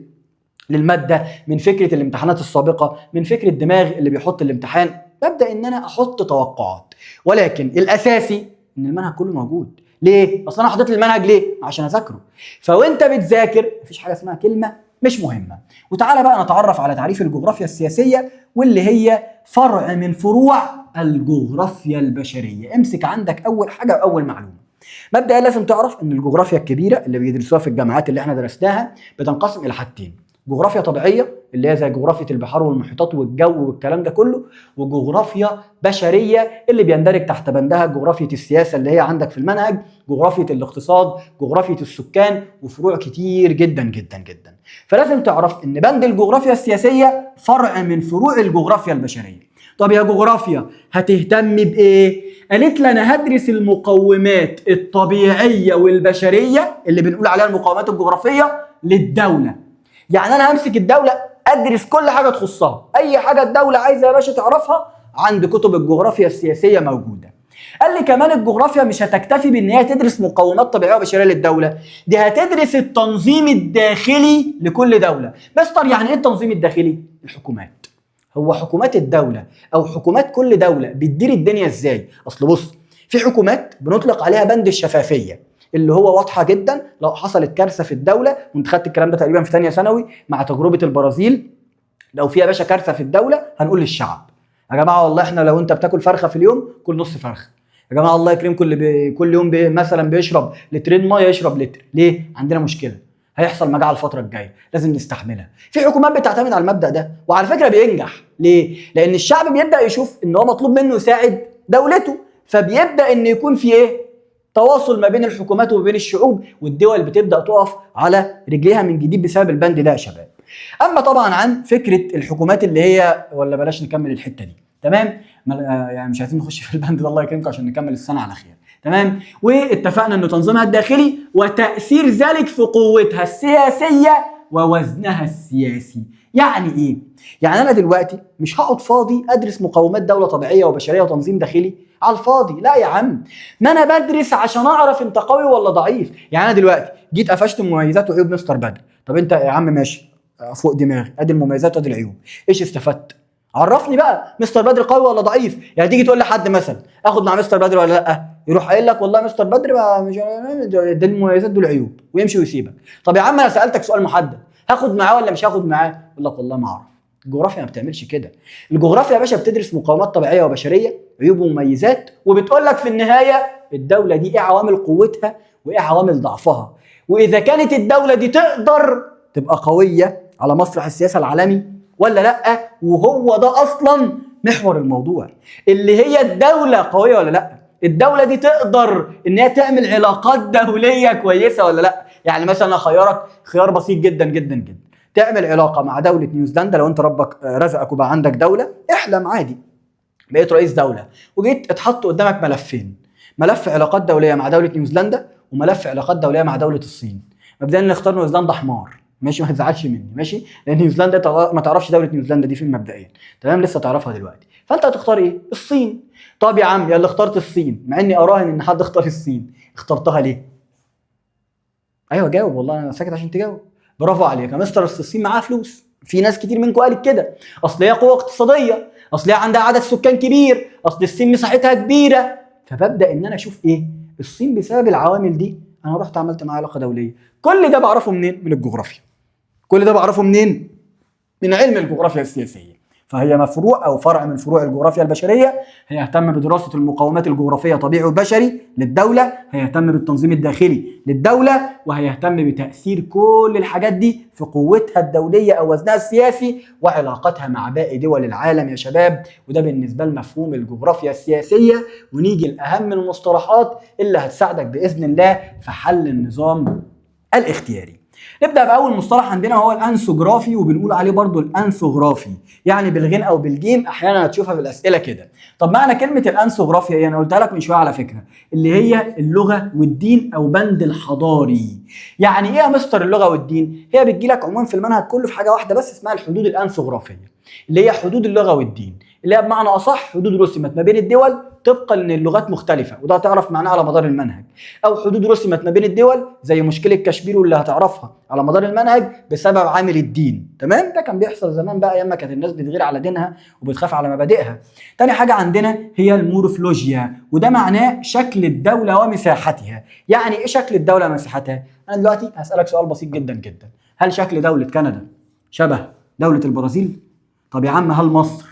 S1: للمادة، من فكرة الامتحانات السابقة، من فكرة دماغ اللي بيحط الامتحان، ببدا ان انا احط توقعات. ولكن الاساسي ان المنهج كله موجود. ليه؟ اصل انا حطيت المنهج ليه؟ عشان اذاكره. فوانت بتذاكر مفيش حاجة اسمها كلمة مش مهمة. وتعالى بقى نتعرف على تعريف الجغرافيا السياسية، واللي هي فرع من فروع الجغرافيا البشرية. امسك عندك اول حاجة واول معلومة. مبدئيا لازم تعرف ان الجغرافيا الكبيرة اللي بيدرسوها في الجامعات اللي احنا درسناها بتنقسم الى حاجتين: جغرافيا طبيعية اللي هي زي جغرافيا البحار والمحيطات والجو والكلام ده كله، وجغرافيا بشرية اللي بيندرج تحت بندها جغرافيا السياسة اللي هي عندك في المنهج، جغرافيا الاقتصاد، جغرافيا السكان، وفروع كتير جدا جدا جدا. فلازم تعرف ان بند الجغرافيا السياسية فرع من فروع الجغرافيا البشرية. طب يا جغرافيا هتهتم بايه؟ قالت لي انا هدرس المقومات الطبيعية والبشريه اللي بنقول عليها المقومات الجغرافية للدولة. يعني انا همسك الدولة ادرس كل حاجة تخصها، اي حاجة الدولة عايزه يا باشا تعرفها عند كتب الجغرافيا السياسية موجودة. قال لي كمان الجغرافيا مش هتكتفي بان هي تدرس مقومات طبيعية وبشريه للدولة، دي هتدرس التنظيم الداخلي لكل دولة. مستر يعني ايه التنظيم الداخلي؟ الحكومات. هو حكومات الدولة او حكومات كل دولة بتدير الدنيا ازاي؟ اصل بص، في حكومات بنطلق عليها بند الشفافية اللي هو واضحة جدا لو حصلت كارثة في الدولة، وانت خدت الكلام ده تقريبا في ثانية ثانوي مع تجربه البرازيل. لو في يا باشا كارثة في الدولة هنقول للشعب يا جماعة والله احنا لو انت بتاكل فرخة في اليوم كل نص فرخة، يا جماعة الله يكرمكم اللي كل يوم مثلا بيشرب لترين مية يشرب لتر، ليه؟ عندنا مشكلة، هيحصل مجاعة الفترة الجاية لازم نستحملها. في حكومات بتعتمد على المبدا ده، وعلى فكرة بينجح. ليه؟ لان الشعب بيبدا يشوف ان هو مطلوب منه يساعد دولته، فبيبدا ان يكون في ايه؟ تواصل ما بين الحكومات وما بين الشعوب، والدول بتبدا تقف على رجليها من جديد بسبب البند ده يا شباب. اما طبعا عن فكرة الحكومات اللي هي، ولا بلاش نكمل الحتة دي، تمام؟ يعني مش عايزين نخش في البند ده الله يكرمكم عشان نكمل السنة على خير، تمام؟ واتفقنا ان تنظيمها الداخلي وتاثير ذلك في قوتها السياسية ووزنها السياسي. يعني ايه؟ يعني انا دلوقتي مش هقعد فاضي ادرس مقومات دولة طبيعية وبشريه وتنظيم داخلي على الفاضي، لا يا عم، ما انا بدرس عشان اعرف انت قوي ولا ضعيف. يعني انا دلوقتي جيت قفشت مميزات وعيوب مستر بدر، طب انت يا عم ماشي فوق دماغي، ادي المميزات وادي العيوب، ايش استفدت؟ عرفني بقى مستر بدر قوي ولا ضعيف. يعني تيجي تقول لحد مثلا اخد مع مستر بدر ولا لا، يروح قايل لك والله مستر بدر مش ده المميزات دول العيوب، ويمشي ويسيبك. طب يا عم انا سالتك سؤال محدد، هاخد معاه ولا مش هاخد معاه؟ يقول لك والله ما اعرف. الجغرافيا ما بتعملش كده. الجغرافيا يا باشا بتدرس مقاومات طبيعية وبشريه، عيوب ومميزات، وبتقول لك في النهاية الدولة دي ايه عوامل قوتها وايه عوامل ضعفها، واذا كانت الدولة دي تقدر تبقى قوية على مسرح السياسة العالمي ولا لا. وهو ده اصلا محور الموضوع، اللي هي الدولة قوية ولا لا، الدولة دي تقدر ان هي تعمل علاقات دولية كويسة ولا لا. يعني مثلا اخيرك خيار بسيط جدا جدا جدا، تعمل علاقة مع دولة نيوزيلندا، لو انت ربك رزقك وبقى عندك دولة، احلم عادي، بقيت رئيس دولة وجيت اتحط قدامك ملفين، ملف علاقات دولية مع دولة نيوزيلندا وملف علاقات دولية مع دولة الصين. مبدئيا اللي اختار نيوزيلندا حمار، ماشي، ما تزعلش مني، ماشي، لان نيوزيلندا ما تعرفش دولة نيوزيلندا دي فين مبدئيا، تمام، لسه تعرفها دلوقتي. فانت هتختار ايه؟ الصين. طب يا عم يا اللي اخترت الصين، مع اني اراهن ان حد اختار الصين، اخترتها ليه؟ ايوه جاوب، والله انا ساكت عشان تجاوب. برافو عليك يا مستر، اصل الصين معاها فلوس. في ناس كتير منكم قالت كده، اصل هي قوة اقتصادية، اصل هي عندها عدد سكان كبير، اصل الصين مساحتها كبيرة. فببدا ان انا اشوف ايه الصين بسبب العوامل دي انا رحت عملت معاها علاقة دولية. كل ده بعرفه منين؟ من الجغرافيا. كل ده بعرفه منين؟ من علم الجغرافيا السياسية. فهي مفروع او فرع من فروع الجغرافيا البشرية، هيهتم بدراسة المقاومات الجغرافية طبيعي وبشري للدولة، هيهتم بالتنظيم الداخلي للدولة، وهيهتم بتاثير كل الحاجات دي في قوتها الدولية او وزنها السياسي وعلاقتها مع باقي دول العالم يا شباب. وده بالنسبة لمفهوم الجغرافيا السياسية. ونيجي لاهم المصطلحات اللي هتساعدك باذن الله في حل النظام الاختياري. نبدا باول مصطلح عندنا وهو الانثوغرافي، وبنقول عليه برضو الانثوغرافي، يعني بالغين او بالجيم، احيانا هتشوفها في الاسئلة كده. طب معنى كلمة الانثوغرافيا ايه؟ انا قلتها لك من شوية على فكرة، اللي هي اللغة والدين او بند الحضاري. يعني ايه يا مستر اللغة والدين؟ هي بتجي لك عموما في المنهج كله في حاجة واحدة بس اسمها الحدود الانثوغرافيه، اللي هي حدود اللغة والدين، اللي هي بمعنى اصح حدود رسمت ما بين الدول طبقا لان اللغات مختلفة، وده هتعرف معناها على مدار المنهج، او حدود رسمت ما بين الدول زي مشكلة كشمير واللي هتعرفها على مدار المنهج بسبب عامل الدين. تمام؟ ده كان بيحصل زمان بقى ايام ما كانت الناس بتغير على دينها وبتخاف على مبادئها. تاني حاجة عندنا هي المورفولوجيا، وده معناه شكل الدولة ومساحتها. يعني ايه شكل الدولة ومساحتها؟ انا دلوقتي هسالك سؤال بسيط جدا جدا، هل شكل دولة كندا شبه دولة البرازيل؟ طب يا عم هل مصر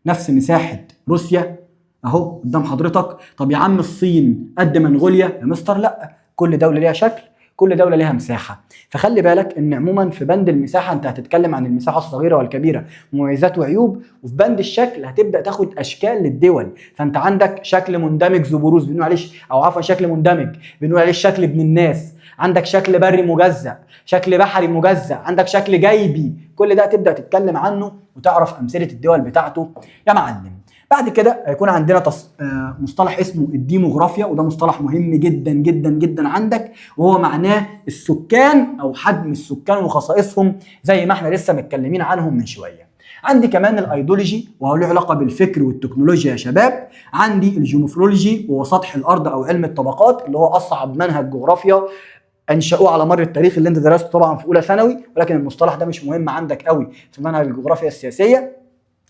S1: نفس مساحة روسيا؟ اهو قدام حضرتك. طب يا عم الصين قد منغوليا؟ يا مستر لا، كل دولة ليها شكل، كل دولة ليها مساحة. فخلي بالك ان عموما في بند المساحة انت هتتكلم عن المساحة الصغيرة والكبيرة، مميزات وعيوب، وفي بند الشكل هتبدأ تاخد اشكال للدول. فانت عندك شكل مندمج ذو بروز بنقول عليه، او عفوا شكل مندمج بنقول عليه شكل ابن الناس، عندك شكل بري مجزأ، شكل بحري مجزأ، عندك شكل جيبي، كل ده تبدأ تتكلم عنه وتعرف أمثلة الدول بتاعته يا معلم. بعد كده هيكون عندنا مصطلح اسمه الديموغرافيا، وده مصطلح مهم جدا جدا جدا عندك، وهو معناه السكان او حجم السكان وخصائصهم زي ما احنا لسه متكلمين عنهم من شوية. عندي كمان الايديولوجي وهو له علاقة بالفكر والتكنولوجيا يا شباب. عندي الجيومورفولوجي وهو سطح الارض او علم الطبقات اللي هو اصعب منهج جغرافيا انشأوه على مر التاريخ اللي انت درسته طبعا في اولى ثانوي، ولكن المصطلح ده مش مهم عندك قوي في منهج الجغرافيا السياسية.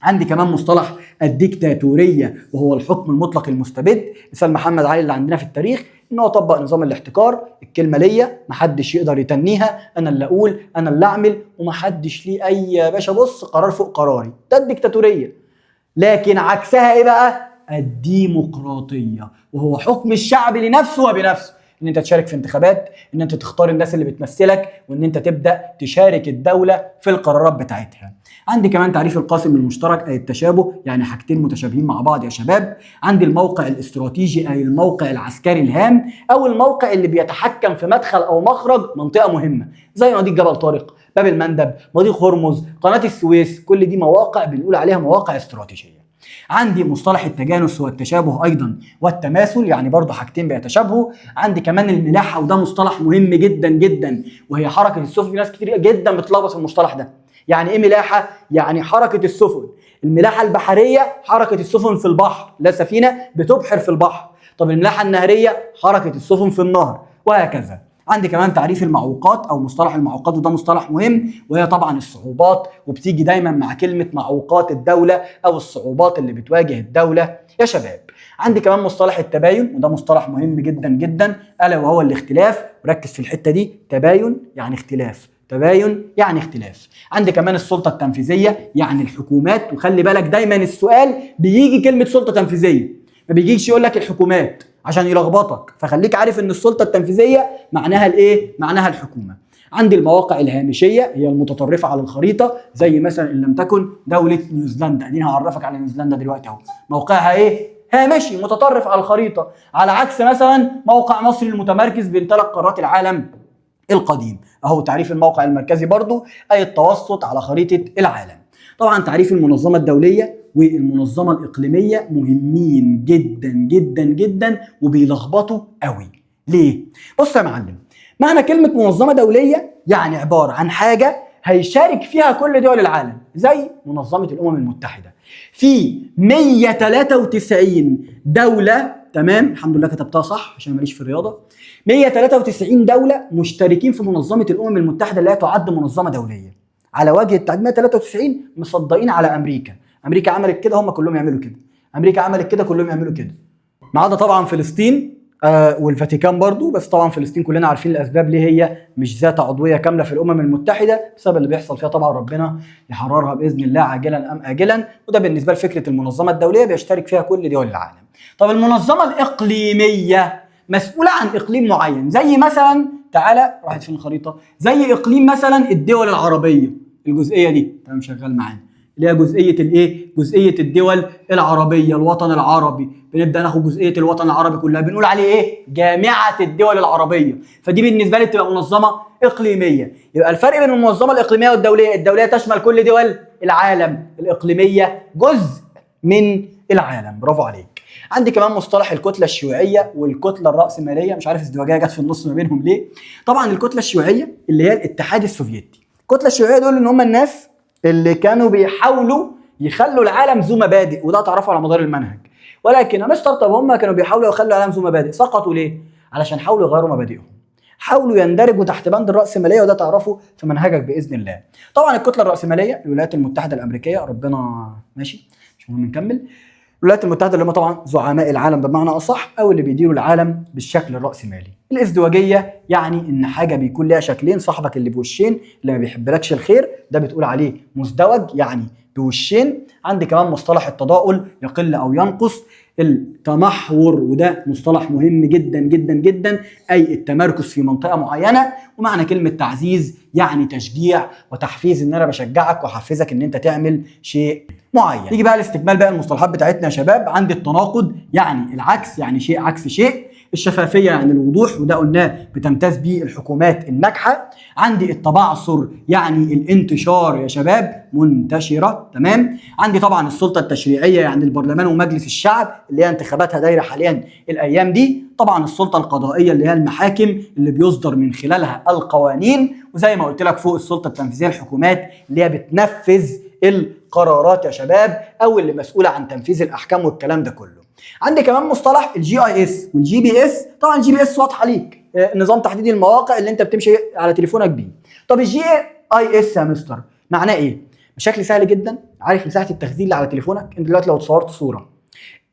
S1: عندي كمان مصطلح الديكتاتوريه وهو الحكم المطلق المستبد، مثال محمد علي اللي عندنا في التاريخ ان هو طبق نظام الاحتكار، الكلمة ليا محدش يقدر يتنيها، انا اللي اقول انا اللي اعمل ومحدش ليه اي يا باشا بص قرار فوق قراري، ده الديكتاتوريه. لكن عكسها ايه بقى؟ الديمقراطية، وهو حكم الشعب لنفسه وبنفسه، ان انت تشارك في انتخابات، ان انت تختار الناس اللي بتمثلك، وان انت تبدا تشارك الدولة في القرارات بتاعتها. عندي كمان تعريف القاسم المشترك اي التشابه، يعني حاجتين متشابهين مع بعض يا شباب. عندي الموقع الاستراتيجي اي الموقع العسكري الهام، او الموقع اللي بيتحكم في مدخل او مخرج منطقة مهمة زي مضيق جبل طارق، باب المندب، مضيق هرمز، قناة السويس، كل دي مواقع بنقول عليها مواقع استراتيجية. عندي مصطلح التجانس والتشابه ايضا والتماثل، يعني برضه حاجتين بيتشابهوا. عندي كمان الملاحة، وده مصطلح مهم جدا جدا، وهي حركة السفن. في ناس كتير جدا بتلخبط في المصطلح ده. يعني ايه ملاحة؟ يعني حركة السفن. الملاحة البحرية حركة السفن في البحر، لا سفينة بتبحر في البحر. طب الملاحة النهريه حركة السفن في النهر، وهكذا. عندي كمان تعريف المعوقات او مصطلح المعوقات، وده مصطلح مهم، وهي طبعا الصعوبات، وبتيجي دايما مع كلمة معوقات الدولة او الصعوبات اللي بتواجه الدولة يا شباب. عندي كمان مصطلح التباين، وده مصطلح مهم جدا جدا، الا وهو الاختلاف. وركز في الحتة دي، تباين يعني اختلاف، تباين يعني اختلاف. عندي كمان السلطة التنفيذية يعني الحكومات، وخلي بالك دايما السؤال بيجي كلمة سلطة تنفيذية، ما بيجيش يقول لك الحكومات عشان يلخبطك، فخليك عارف ان السلطة التنفيذية معناها الايه؟ معناها الحكومة. عندي المواقع الهامشيه هي المتطرفة على الخريطة، زي مثلا ان لم تكن دولة نيوزيلندا، اديني هعرفك على نيوزيلندا دلوقتي اهو، موقعها ايه؟ هامشي متطرف على الخريطة، على عكس مثلا موقع مصر المتمركز بين ثلاث قارات العالم القديم. اهو تعريف الموقع المركزي برضو، اي التوسط على خريطة العالم. طبعا تعريف المنظمة الدولية والمنظمه الاقليمية مهمين جدا جدا جدا وبيلخبطوا قوي. ليه؟ بص يا معلم، معنى كلمة منظمة دولية يعني عبارة عن حاجة هيشارك فيها كل دول العالم، زي منظمة الامم المتحدة. في 193 دولة تمام، الحمد لله كتبتها صح عشان ماليش في الرياضة. 193 دولة مشتركين في منظمة الامم المتحدة اللي هي تعد منظمة دولية. على وجه التعديل 193 مصدقين على امريكا. امريكا عملت كده هم كلهم يعملوا كده، امريكا عملت كده كلهم يعملوا كده، ما عدا طبعا فلسطين والفاتيكان برضو. بس طبعا فلسطين كلنا عارفين الاسباب ليه هي مش ذات عضوية كاملة في الامم المتحدة، بسبب اللي بيحصل فيها. طبعا ربنا يحررها باذن الله عاجلا ام اجلا. وده بالنسبة لفكرة المنظمة الدولية بيشترك فيها كل دول العالم. طب المنظمة الاقليمية مسؤولة عن اقليم معين، زي مثلا، تعالى راحت فين الخريطة، زي اقليم مثلا الدول العربية، الجزئية دي تمام شغال معانا، اللي هي جزئية الايه؟ جزئية الدول العربية، الوطن العربي. بنبدا ناخد جزئية الوطن العربي كلها، بنقول عليه ايه؟ جامعه الدول العربية. فدي بالنسبة لي بتبقى منظمة اقليمية. يبقى الفرق بين المنظمة الاقليمية والدولية، الدولية تشمل كل دول العالم، الاقليمية جزء من العالم. برافو عليك. عندي كمان مصطلح الكتلة الشيوعية والكتله الراسمالية، مش عارف ازدواجية جت في النص ما بينهم ليه. طبعا الكتلة الشيوعية اللي هي الاتحاد السوفيتي. الكتلة الشيوعية دول ان هم الناس اللي كانوا بيحاولوا يخلوا العالم ذو مبادئ، وده تعرفه على مدار المنهج. ولكن يا مستر طب هم كانوا بيحاولوا يخلوا العالم ذو مبادئ، سقطوا ليه؟ علشان حاولوا يغيروا مبادئهم، حاولوا يندرجوا تحت بند الرأسمالية، وده تعرفه في منهجك بإذن الله. طبعا الكتلة الرأسمالية الولايات المتحدة الأمريكية، ربنا ماشي مش مهم نكمل. الولايات المتحدة اللي هم طبعا زعماء العالم بمعنى أصح، أو اللي بيديروا العالم بالشكل الرأسمالي. الازدواجية يعني إن حاجة بيكون لها شكلين، صاحبك اللي بوشين اللي ما بيحبلكش الخير ده بتقول عليه مزدوج، يعني بوشين. عندي كمان مصطلح التضاؤل، يقل أو ينقص. التمحور، وده مصطلح مهم جدا جدا جدا، أي التمركز في منطقة معينة. ومعنى كلمة تعزيز يعني تشجيع وتحفيز، إن أنا بشجعك وأحفزك إن أنت تعمل شيء معين. نيجي بقى لاستكمال بقى المصطلحات بتاعتنا يا شباب. عندي التناقض يعني العكس، يعني شيء عكس شيء. الشفافية يعني الوضوح، وده قلناه بتمتاز به الحكومات الناجحة. عندي التبعثر يعني الانتشار يا شباب، منتشرة، تمام. عندي طبعا السلطة التشريعية يعني البرلمان ومجلس الشعب اللي هي انتخاباتها دايرة حاليا الأيام دي. طبعا السلطة القضائية اللي هي المحاكم اللي بيصدر من خلالها القوانين. وزي ما قلت لك فوق السلطة التنفيذية الحكومات اللي هي بتنفذ القرارات يا شباب، أو اللي مسؤولة عن تنفيذ الأحكام والكلام ده كله. عندي كمان مصطلح ال GIS وال GPS. طبعا ال GPS واضحة ليك، نظام تحديد المواقع اللي انت بتمشي على تليفونك بيه. طب ال GIS يا مستر معناه ايه؟ بشكل سهل جدا، عارف مساحة التخزين اللي على تليفونك؟ انت دلوقتي لو اتصورت صوره،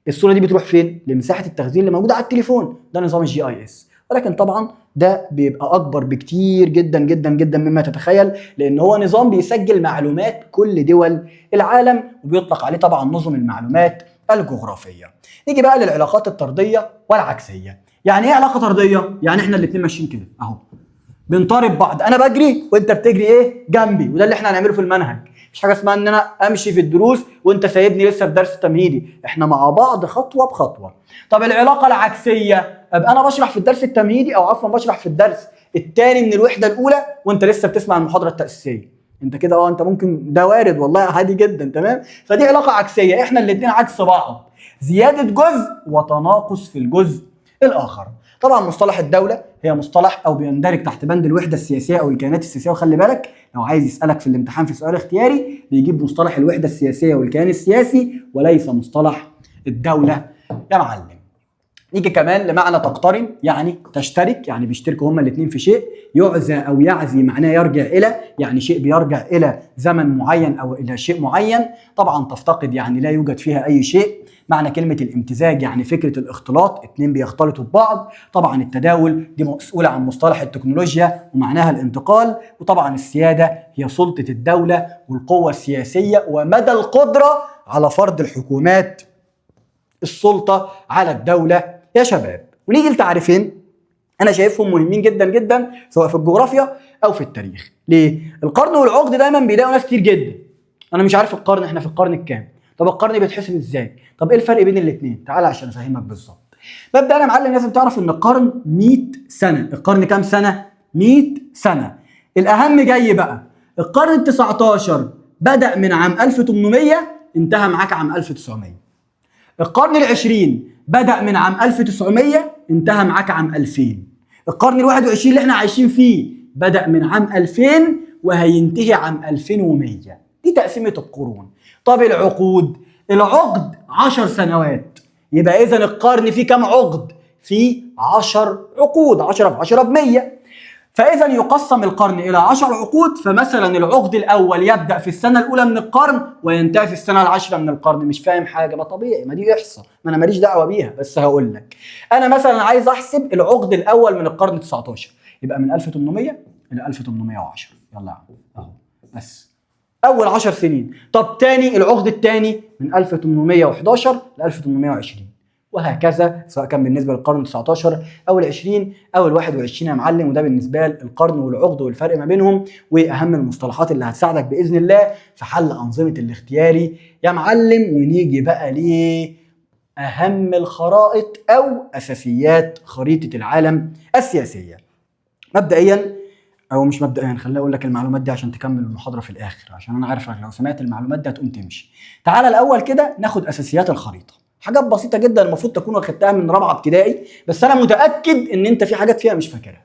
S1: الصورة دي بتروح فين؟ لمساحة التخزين اللي موجودة على التليفون، ده نظام ال GIS. ولكن طبعا ده بيبقى اكبر بكتير جدا جدا جدا مما تتخيل، لان هو نظام بيسجل معلومات كل دول العالم، وبيطلق عليه طبعا نظم المعلومات الجغرافية. نيجي بقى للعلاقات الطرديه والعكسيه. يعني ايه علاقة طرديه؟ يعني احنا الاثنين ماشيين كده اهو، بنطارد بعض، انا بجري وانت بتجري ايه جنبي، وده اللي احنا هنعمله في المنهج. مفيش حاجة اسمها ان انا امشي في الدروس وانت سايبني لسه في درس تمهيدي، احنا مع بعض خطوة بخطوة. طب العلاقة العكسيه، ابقى انا بشرح في الدرس التمهيدي، او عفوا بشرح في الدرس الثاني من الوحدة الاولى وانت لسه بتسمع المحاضرة التاسيسية، انت كده انت ممكن ده وارد والله عادي جدا، تمام. فدي علاقة عكسية، احنا الاثنين عكس بعض، زيادة جزء وتناقص في الجزء الاخر. طبعا مصطلح الدولة هي مصطلح او بيندرج تحت بند الوحدة السياسية او الكيانات السياسية، وخلي بالك لو عايز يسالك في الامتحان في سؤال اختياري بيجيب مصطلح الوحدة السياسية والكيان السياسي وليس مصطلح الدولة يا معلم. نيجي كمان لمعنى تقترن، يعني تشترك، يعني بيشتركوا هما الاثنين في شيء. يعزى او يعزي معناه يرجع الى، يعني شيء بيرجع الى زمن معين او الى شيء معين. طبعا تفتقد يعني لا يوجد فيها اي شيء. معنى كلمة الامتزاج يعني فكرة الاختلاط، اتنين بيختلطوا ببعض. طبعا التداول دي مسؤولة عن مصطلح التكنولوجيا ومعناها الانتقال. وطبعا السيادة هي سلطة الدولة والقوة السياسية ومدى القدرة على فرض الحكومات السلطة على الدولة يا شباب. ونيجي لتعريفين أنا شايفهم مهمين جدا جدا سواء في الجغرافيا أو في التاريخ. ليه؟ القرن والعقد دايما بيضايقوا ناس كتير جدا. أنا مش عارف القرن، احنا في القرن الكام؟ طب القرن بيتحسب ازاي؟ طب ايه الفرق بين الاثنين؟ تعال عشان افهمك بالظبط. مبدأ انا يا معلم لازم تعرف ان القرن 100 سنة، القرن كام سنة؟ 100 سنة. الاهم جاي بقى، القرن ال19 بدأ من عام 1800 انتهى معاك عام 1900. القرن العشرين بدأ من عام 1900 انتهى معاك عام 2000. القرن ال21 اللي احنا عايشين فيه بدأ من عام 2000 وهينتهي عام 2100. دي تقسيمة القرون. طب العقود، العقد 10 سنوات، يبقى اذا القرن فيه كام عقد؟ فيه 10 عقود، 10 في 10 ب100. فاذا يقسم القرن الى 10 عقود، فمثلا العقد الاول يبدا في السنة الاولى من القرن وينتهي في السنة العاشرة من القرن. مش فاهم حاجة؟ ما طبيعي، ما دي احصاء، ما انا ماليش دعوه بيها، بس هقول لك انا مثلا عايز احسب العقد الاول من القرن 19، يبقى من 1800 الى 1810. يلا يا عم اهو، بس اول 10 سنين. طب تاني العقد الثاني من 1811 ل 1820، وهكذا، سواء كان بالنسبة للقرن 19 او ال20 او ال21 يا معلم. وده بالنسبة للقرن والعقد والفرق ما بينهم، واهم المصطلحات اللي هتساعدك باذن الله في حل انظمة الاختياري يا معلم. ونيجي بقى ليه اهم الخرائط او اساسيات خريطة العالم السياسية. مبدئيا او مش مبدئيا، خليني اقول لك المعلومات دي عشان تكمل المحاضرة في الاخر، عشان انا عارف لو سمعت المعلومات دي هتقوم تمشي. تعال الاول كده ناخد اساسيات الخريطة، حاجات بسيطة جدا المفروض تكون واخدتها من رابعه ابتدائي، بس انا متاكد ان انت في حاجات فيها مش فاكرها.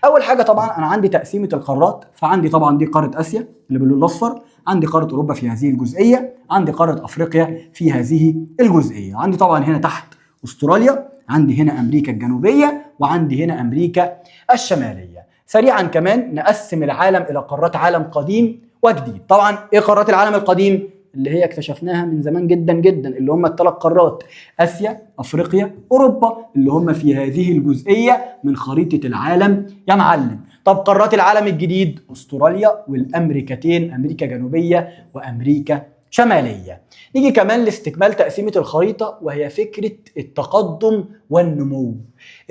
S1: اول حاجة طبعا انا عندي تقسيمه القارات، فعندي طبعا دي قارة اسيا اللي باللون الاصفر، عندي قارة اوروبا في هذه الجزئية، عندي قارة افريقيا في هذه الجزئية، عندي طبعا هنا تحت استراليا، عندي هنا امريكا الجنوبية، وعندي هنا امريكا الشمالية. سريعا كمان نقسم العالم الى قارات عالم قديم وجديد. طبعا ايه قارات العالم القديم؟ اللي هي اكتشفناها من زمان جدا جدا، اللي هم الثلاث قارات اسيا افريقيا اوروبا، اللي هم في هذه الجزئية من خريطة العالم يا معلم. طب قارات العالم الجديد؟ استراليا والامريكتين، امريكا جنوبيه وامريكا شمالية. نيجي كمان لاستكمال تقسيمه الخريطة، وهي فكرة التقدم والنمو.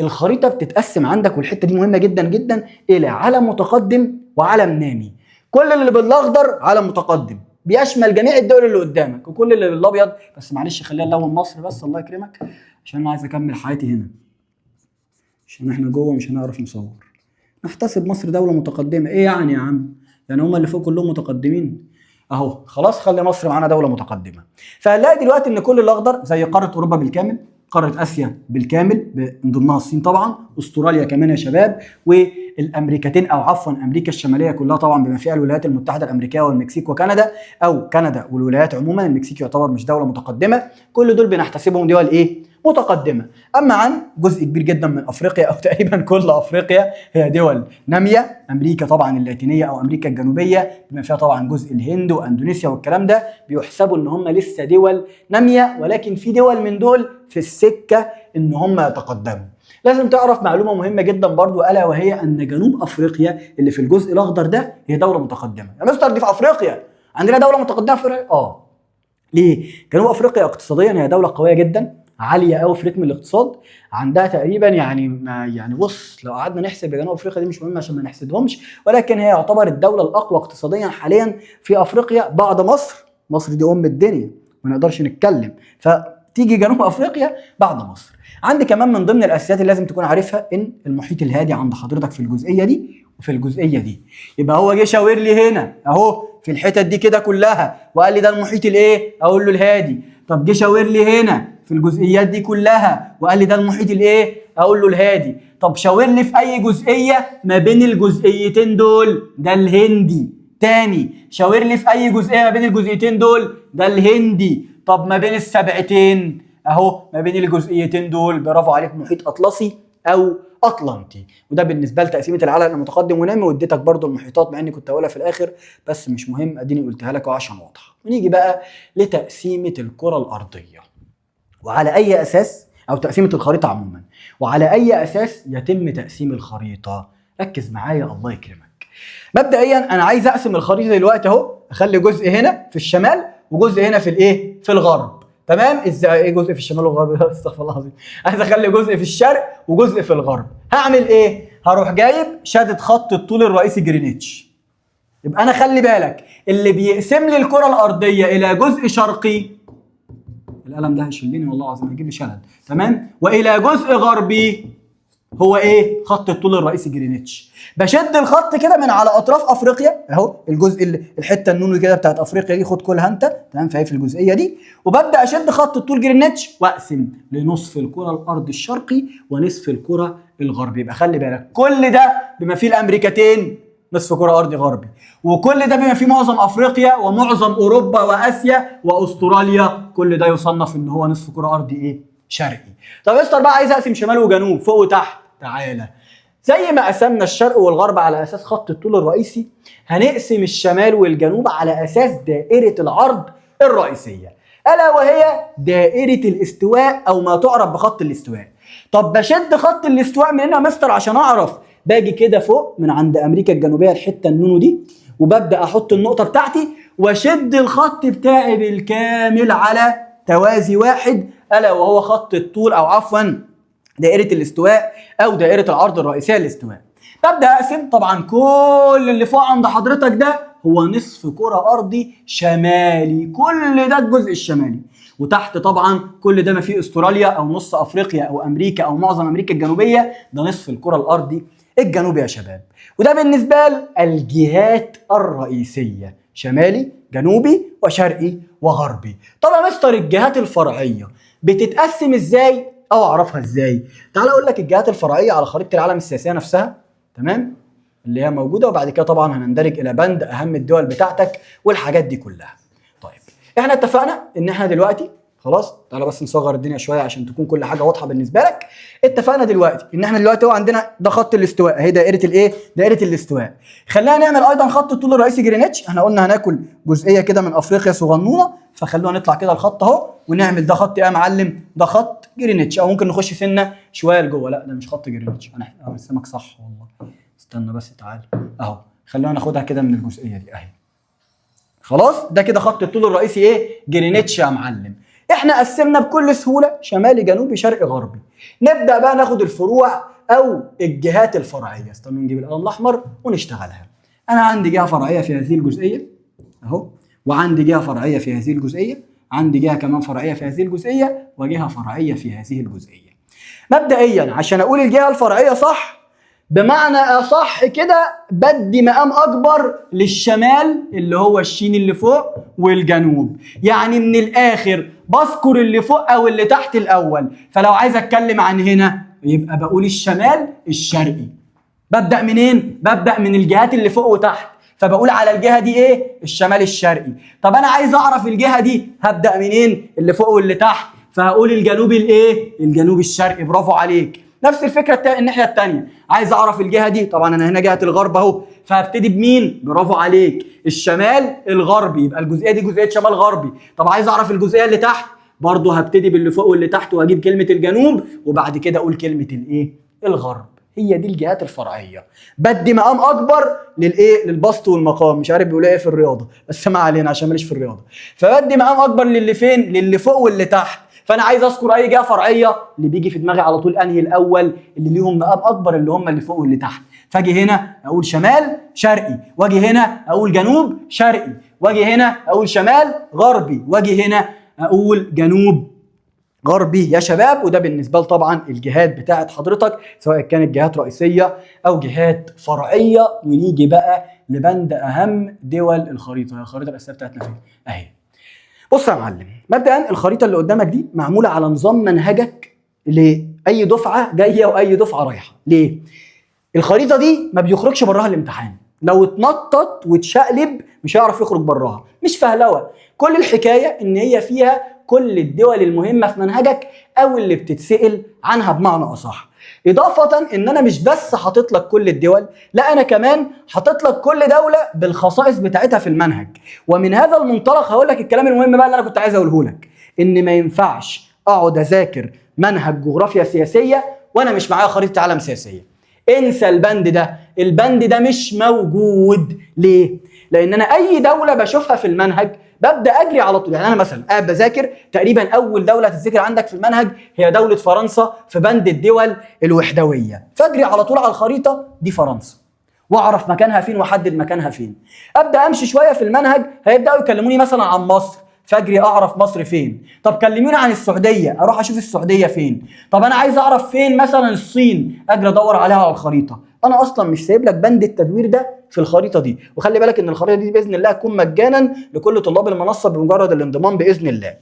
S1: الخريطة بتتقسم عندك، والحتة دي مهمة جدا جدا، الى عالم متقدم وعالم نامي. كل اللي بالاخضر عالم متقدم، بيشمل جميع الدول اللي قدامك، وكل اللي بالابيض، بس معلش خلينا نلون مصر بس الله يكرمك، عشان انا عايز اكمل حياتي هنا، عشان احنا جوه مش هنعرف نصور. نحتسب مصر دولة متقدمة، ايه يعني يا عم؟ يعني هما اللي فوق كلهم متقدمين؟ اهو خلاص خلي مصر معانا دولة متقدمة. فهنلاقي دلوقتي ان كل الاخضر زي قارة اوروبا بالكامل، قارة اسيا بالكامل من ضمنها الصين طبعا، استراليا كمان يا شباب، والامريكتين او عفوا امريكا الشمالية كلها طبعا بما فيها الولايات المتحدة الامريكية والمكسيك وكندا، او كندا والولايات عموما، المكسيك يعتبر مش دولة متقدمة، كل دول بنحتسبهم دول ايه؟ متقدمة. اما عن جزء كبير جدا من افريقيا او تقريبا كل افريقيا هي دول ناميه، امريكا طبعا اللاتينية او امريكا الجنوبية بما فيها طبعا جزء الهند واندونيسيا والكلام ده، بيحسبوا ان هم لسه دول ناميه، ولكن في دول من دول في السكة ان هم يتقدموا. لازم تعرف معلومة مهمة جدا برضو، الا وهي ان جنوب افريقيا اللي في الجزء الاخضر ده هي دولة متقدمة. يا مستر دي في افريقيا، عندنا دولة متقدمة في افريقيا؟ ليه؟ جنوب افريقيا اقتصاديا هي دولة قوية جدا، عالية قوي في رتم الاقتصاد، عندها تقريبا يعني ما يعني بص لو قعدنا نحسب جنوب افريقيا دي مش مهم عشان ما نحسدهمش، ولكن هي يعتبر الدولة الاقوى اقتصاديا حاليا في افريقيا بعد مصر. مصر دي ام الدنيا ما نقدرش نتكلم، فتيجي جنوب افريقيا بعد مصر. عندي كمان من ضمن الاساسيات اللي لازم تكون عارفها ان المحيط الهادي عند حضرتك في الجزئية دي وفي الجزئية دي، يبقى هو جه شاور لي هنا اهو في الحتت دي كده كلها وقال لي ده المحيط الايه؟ اقول له الهادي. طب جه شاور لي هنا في الجزئيات دي كلها وقال لي ده المحيط الايه؟ اقول له الهادي. طب شاور لي في اي جزئية ما بين الجزئيتين دول؟ ده الهندي. تاني شاور لي في اي جزئية ما بين الجزئيتين دول؟ ده الهندي. طب ما بين السبعتين اهو ما بين الجزئيتين دول، برافو عليك، محيط اطلسي او اطلنطي. وده بالنسبة لتقسيمه العالم المتقدم ونامي، واديتك برضو المحيطات مع اني كنت هقولها في الاخر بس مش مهم، اديني قلتها لك عشان واضحة. ونيجي بقى لتقسيمه الكره الارضية، وعلى اي اساس، او تقسيمه الخريطة عموما، وعلى اي اساس يتم تقسيم الخريطة؟ ركز معايا الله يكرمك. مبدئيا انا عايز اقسم الخريطة دلوقتي اهو، اخلي جزء هنا في الشمال وجزء هنا في الايه؟ في الغرب. تمام؟ ازاي ايه جزء في الشمال والغرب؟ استغفر الله العظيم. عايز اخلي جزء في الشرق وجزء في الغرب. هعمل ايه؟ هروح جايب شادد خط الطول الرئيسي جرينتش. يبقى انا خلي بالك اللي بيقسم لي الكره الارضية الى جزء شرقي، القلم ده هيشلني والله العظيم هيجيب لي شلل، تمام، والى جزء غربي هو ايه؟ خط الطول الرئيسي جرينتش. بشد الخط كده من على اطراف افريقيا اهو، الجزء الحتة النونو كده بتاعت افريقيا دي خد كلها انت، تمام، فهي في الجزئية دي، وببدا اشد خط الطول جرينتش واقسم لنصف الكره الارض الشرقي ونصف الكره الغربي. يبقى خلي بالك كل ده بما فيه الامريكتين نصف كره ارضي غربي، وكل ده بما فيه معظم افريقيا ومعظم اوروبا واسيا واستراليا، كل ده يصنف ان هو نصف كره ارضي ايه؟ شرقي. طب يا مستر بقى عايز اقسم شمال وجنوب، فوق وتحت، تعالى زي ما قسمنا الشرق والغرب على اساس خط الطول الرئيسي، هنقسم الشمال والجنوب على اساس دائرة العرض الرئيسية، الا وهي دائرة الاستواء او ما تعرف بخط الاستواء. طب بشد خط الاستواء من هنا يا مستر عشان اعرف، باجي كده فوق من عند امريكا الجنوبية الحتة النونو دي، وببدا احط النقطة بتاعتي واشد الخط بتاعي بالكامل على توازي واحد، الا وهو خط الطول او عفوا دائرة الاستواء او دائرة العرض الرئيسية للاستواء. ببدا اقسم، طبعا كل اللي فوق عند حضرتك ده هو نصف كره ارضي شمالي، كل ده الجزء الشمالي، وتحت طبعا كل ده ما فيه استراليا او نص افريقيا او امريكا او معظم امريكا الجنوبية، ده نصف الكره الارضي الجنوبي يا شباب. وده بالنسبة للجهات الرئيسية، شمالي جنوبي وشرقي وغربي. طب يا مستر الجهات الفرعية بتتقسم ازاي او اعرفها ازاي؟ تعال اقول لك الجهات الفرعية على خريطة العالم السياسية نفسها، تمام، اللي هي موجودة، وبعد كده طبعا هنندرج الى بند اهم الدول بتاعتك والحاجات دي كلها. طيب احنا اتفقنا ان احنا دلوقتي خلاص، تعالى بس نصغر الدنيا شوية عشان تكون كل حاجة واضحة بالنسبة لك. اتفقنا دلوقتي ان احنا دلوقتي هو عندنا ده خط الاستواء، اهي دائرة الايه؟ دائرة الاستواء. خلينا نعمل ايضا خط الطول الرئيسي جرينتش، احنا قلنا هناكل جزئية كده من افريقيا صغنونه، فخلونا نطلع كده الخط اهو ونعمل ده خط ايه يا معلم؟ ده خط جرينتش، او ممكن نخش سنة شوية لجوه. لا ده مش خط جرينتش، انا هرسمك صح والله، استنى بس تعالى اهو، خلونا ناخدها كده من الجزئية دي اهي. خلاص ده كده خط الطول الرئيسي ايه؟ جرينتش يا معلم. احنا قسمنا بكل سهولة شمالي جنوبي شرقي غربي. نبدا بقى ناخد الفروع او الجهات الفرعية. استنوا نجيب القلم الاحمر ونشتغلها. انا عندي جهة فرعية في هذه الجزئية اهو، وعندي جهة فرعية في هذه الجزئية، عندي جهة كمان فرعية في هذه الجزئية، وجهه فرعية في هذه الجزئية. مبدئيا عشان اقول الجهة الفرعية صح، بمعنى اصح كده بدي مقام اكبر للشمال اللي هو الشين اللي فوق والجنوب، يعني من الاخر بذكر اللي فوق او اللي تحت الاول. فلو عايز اتكلم عن هنا يبقى بقول الشمال الشرقي. ببدأ منين؟ ببدأ من الجهات اللي فوق وتحت، فبقول على الجهة دي ايه؟ الشمال الشرقي. طب انا عايز اعرف الجهة دي هبدأ منين؟ اللي فوق واللي تحت، فهقول الجنوب الايه؟ الجنوب الشرقي. برافو عليك. نفس الفكرة الناحية الثانية، عايز اعرف الجهة دي، طبعا انا هنا جهة الغرب اهو، فهبتدي بمين؟ برافو عليك، الشمال الغربي، يبقى الجزئية دي جزئية شمال غربي. طب عايز اعرف الجزئية اللي تحت، برضه هبتدي باللي فوق واللي تحت واجيب كلمة الجنوب، وبعد كده اقول كلمة الايه؟ الغرب. هي دي الجهات الفرعية. بدي مقام اكبر للايه؟ للبسط والمقام، مش عارف بيقولوا ايه في الرياضة، بس ما علينا عشان ماليش في الرياضة. فبدي مقام اكبر للي فين؟ للي فوق واللي تحت. فانا عايز اذكر اي جهة فرعية، اللي بيجي في دماغي على طول انهي الاول؟ اللي ليهم مقام اكبر، اللي هم اللي فوق واللي تحت. فاجي هنا اقول شمال شرقي، واجي هنا اقول جنوب شرقي، واجي هنا اقول شمال غربي، واجي هنا اقول جنوب غربي يا شباب. وده بالنسبة طبعا الجهات بتاعت حضرتك، سواء كانت جهات رئيسية او جهات فرعية. ونيجي بقى لبند اهم دول الخريطة، الخريطة الاساسية بتاعتنا فين؟ اهي. بص يا معلم، مبدئيا الخريطة اللي قدامك دي معمولة على نظام منهجك لاي دفعه جاية واي دفعه رايحة. ليه؟ الخريطة دي ما بيخرجش براها الامتحان، لو اتنطط واتشقلب مش هيعرف يخرج براها، مش فهلوه. كل الحكاية ان هي فيها كل الدول المهمة في منهجك او اللي بتتسال عنها بمعنى اصح. اضافه ان انا مش بس حاطط لك كل الدول، لا انا كمان حاطط لك كل دولة بالخصائص بتاعتها في المنهج. ومن هذا المنطلق هقول لك الكلام المهم بقى اللي انا كنت عايز اقوله لك، ان ما ينفعش اقعد اذاكر منهج جغرافيا سياسية وانا مش معايا خريطة عالم سياسية. انسى البند ده، البند ده مش موجود. ليه؟ لان انا اي دولة بشوفها في المنهج ببدا اجري على طول. يعني انا مثلا قاعد بذاكر، تقريبا اول دولة هتتذكر عندك في المنهج هي دولة فرنسا في بند الدول الوحدويه، فاجري على طول على الخريطة دي فرنسا، واعرف مكانها فين واحدد مكانها فين. ابدا امشي شوية في المنهج، هيبداوا يكلموني مثلا عن مصر، فاجري اعرف مصر فين. طب كلموني عن السعودية، اروح اشوف السعودية فين. طب انا عايز اعرف فين مثلا الصين، اجري ادور عليها على الخريطة. انا اصلا مش سايب لك بند التدوير ده في الخريطة دي. وخلي بالك ان الخريطة دي باذن الله هتكون مجانا لكل طلاب المنصة بمجرد الانضمام باذن الله.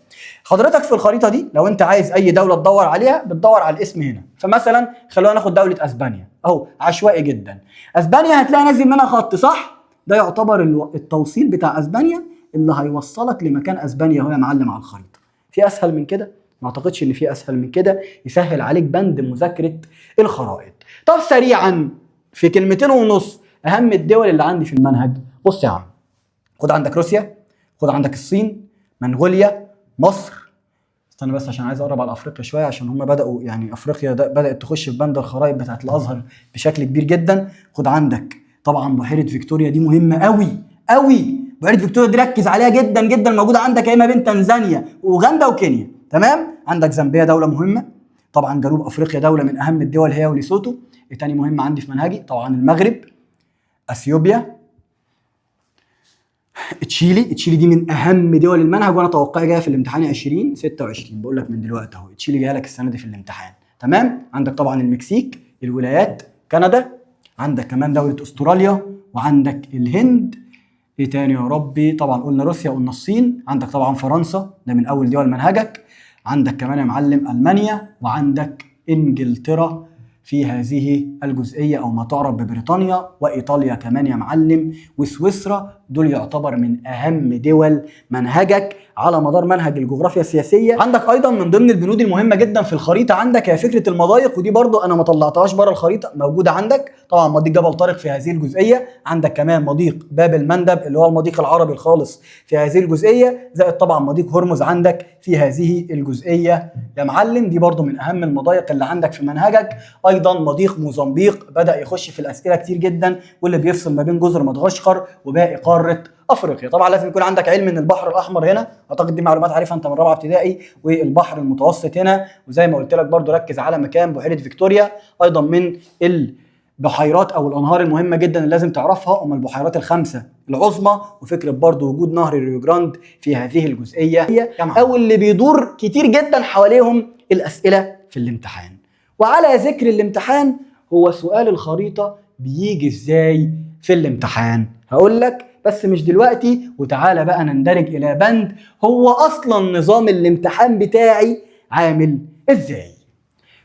S1: حضرتك في الخريطة دي لو انت عايز اي دولة تدور عليها بتدور على الاسم هنا. فمثلا خلونا ناخد دولة اسبانيا اهو، عشوائي جدا. اسبانيا هتلاقي نازل منها خط، صح؟ ده يعتبر التوصيل بتاع اسبانيا اللي هيوصلك لمكان اسبانيا اهو يا معلم على الخريطة. في اسهل من كده؟ ما اعتقدش ان في اسهل من كده يسهل عليك بند مذاكرة الخرائط. طب سريعا في كلمتين ونص اهم الدول اللي عندي في المنهج. بص يا عم، خد عندك روسيا، خد عندك الصين، منغوليا، مصر. استنى بس عشان عايز اقرب على افريقيا شوية، عشان هم بداوا يعني افريقيا ده بدات تخش في بند الخرائط بتاعت الازهر بشكل كبير جدا. خد عندك طبعا بحيرة فيكتوريا، دي مهمة قوي قوي. بحيرة فيكتوريا دي ركز عليها جدا جدا، موجودة عندك هي ما بين تنزانيا واوغندا وكينيا. تمام. عندك زامبيا دولة مهمة، طبعا جنوب افريقيا دولة من اهم الدول هي وليسوتو. ايه تاني مهم عندي في منهجي؟ طبعا المغرب، اثيوبيا، تشيلي. تشيلي دي من اهم دول المنهج، وانا توقعي جاية في الامتحان 2026، بقول لك من دلوقتي اهو تشيلي جاية لك السنة دي في الامتحان. تمام. عندك طبعا المكسيك، الولايات، كندا، عندك كمان دولة استراليا، وعندك الهند. ايه تاني يا ربي؟ طبعا قلنا روسيا، قلنا الصين، عندك طبعا فرنسا ده من اول دول منهجك، عندك كمان يا معلم المانيا، وعندك انجلترا في هذه الجزئية أو ما تعرف ببريطانيا، وإيطاليا كمان يا معلم، وسويسرا. دول يعتبر من أهم دول منهجك على مدار منهج الجغرافيا السياسية. عندك أيضا من ضمن البنود المهمة جدا في الخريطة عندك هي فكرة المضايق، ودي برضو أنا ما طلعتهاش بره الخريطة، موجودة عندك طبعا مضيق جبل طارق في هذه الجزئية، عندك كمان مضيق باب المندب اللي هو المضيق العربي الخالص في هذه الجزئية، زائد طبعا مضيق هرمز عندك في هذه الجزئية يا معلم. دي برضو من أهم المضايق اللي عندك في منهجك. ايضا مضيق موزمبيق بدا يخش في الاسئلة كتير جدا، واللي بيفصل ما بين جزر مدغشقر وباقي قارة افريقيا. طبعا لازم يكون عندك علم ان البحر الاحمر هنا، اعتقد دي معلومات عارفها انت من رابعه ابتدائي، والبحر المتوسط هنا، وزي ما قلت لك برضو ركز على مكان بحيرة فيكتوريا، ايضا من البحيرات او الانهار المهمة جدا اللي لازم تعرفها، هم البحيرات الخمسة العظمى، وفكره برضو وجود نهر الريو جراند في هذه الجزئية، او اللي بيدور كتير جدا حواليهم الاسئلة في الامتحان. وعلى ذكر الامتحان، هو سؤال الخريطة بيجي ازاي في الامتحان؟ هقول لك بس مش دلوقتي، وتعالى بقى نندرج الى بند هو اصلا نظام الامتحان بتاعي عامل ازاي.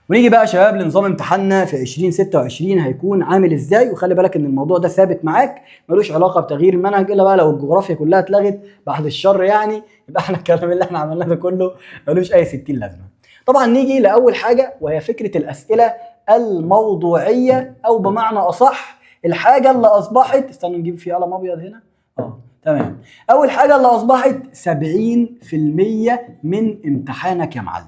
S1: ونيجي بقى يا شباب لنظام امتحاننا في 2026 هيكون عامل ازاي. وخلي بالك ان الموضوع ده ثابت معاك، ملوش علاقة بتغيير المنهج، الا بقى لو الجغرافيا كلها اتلغت بعد الشر يعني، يبقى احنا الكلام اللي احنا عملناه ده كله ملوش اي 60 لازمه. طبعا نيجي لاول حاجة، وهي فكرة الاسئلة الموضوعية، او بمعنى اصح الحاجة اللي اصبحت، استنوا نجيب في قلم ابيض هنا، تمام. اول حاجة اللي اصبحت 70% من امتحانك يا معلم.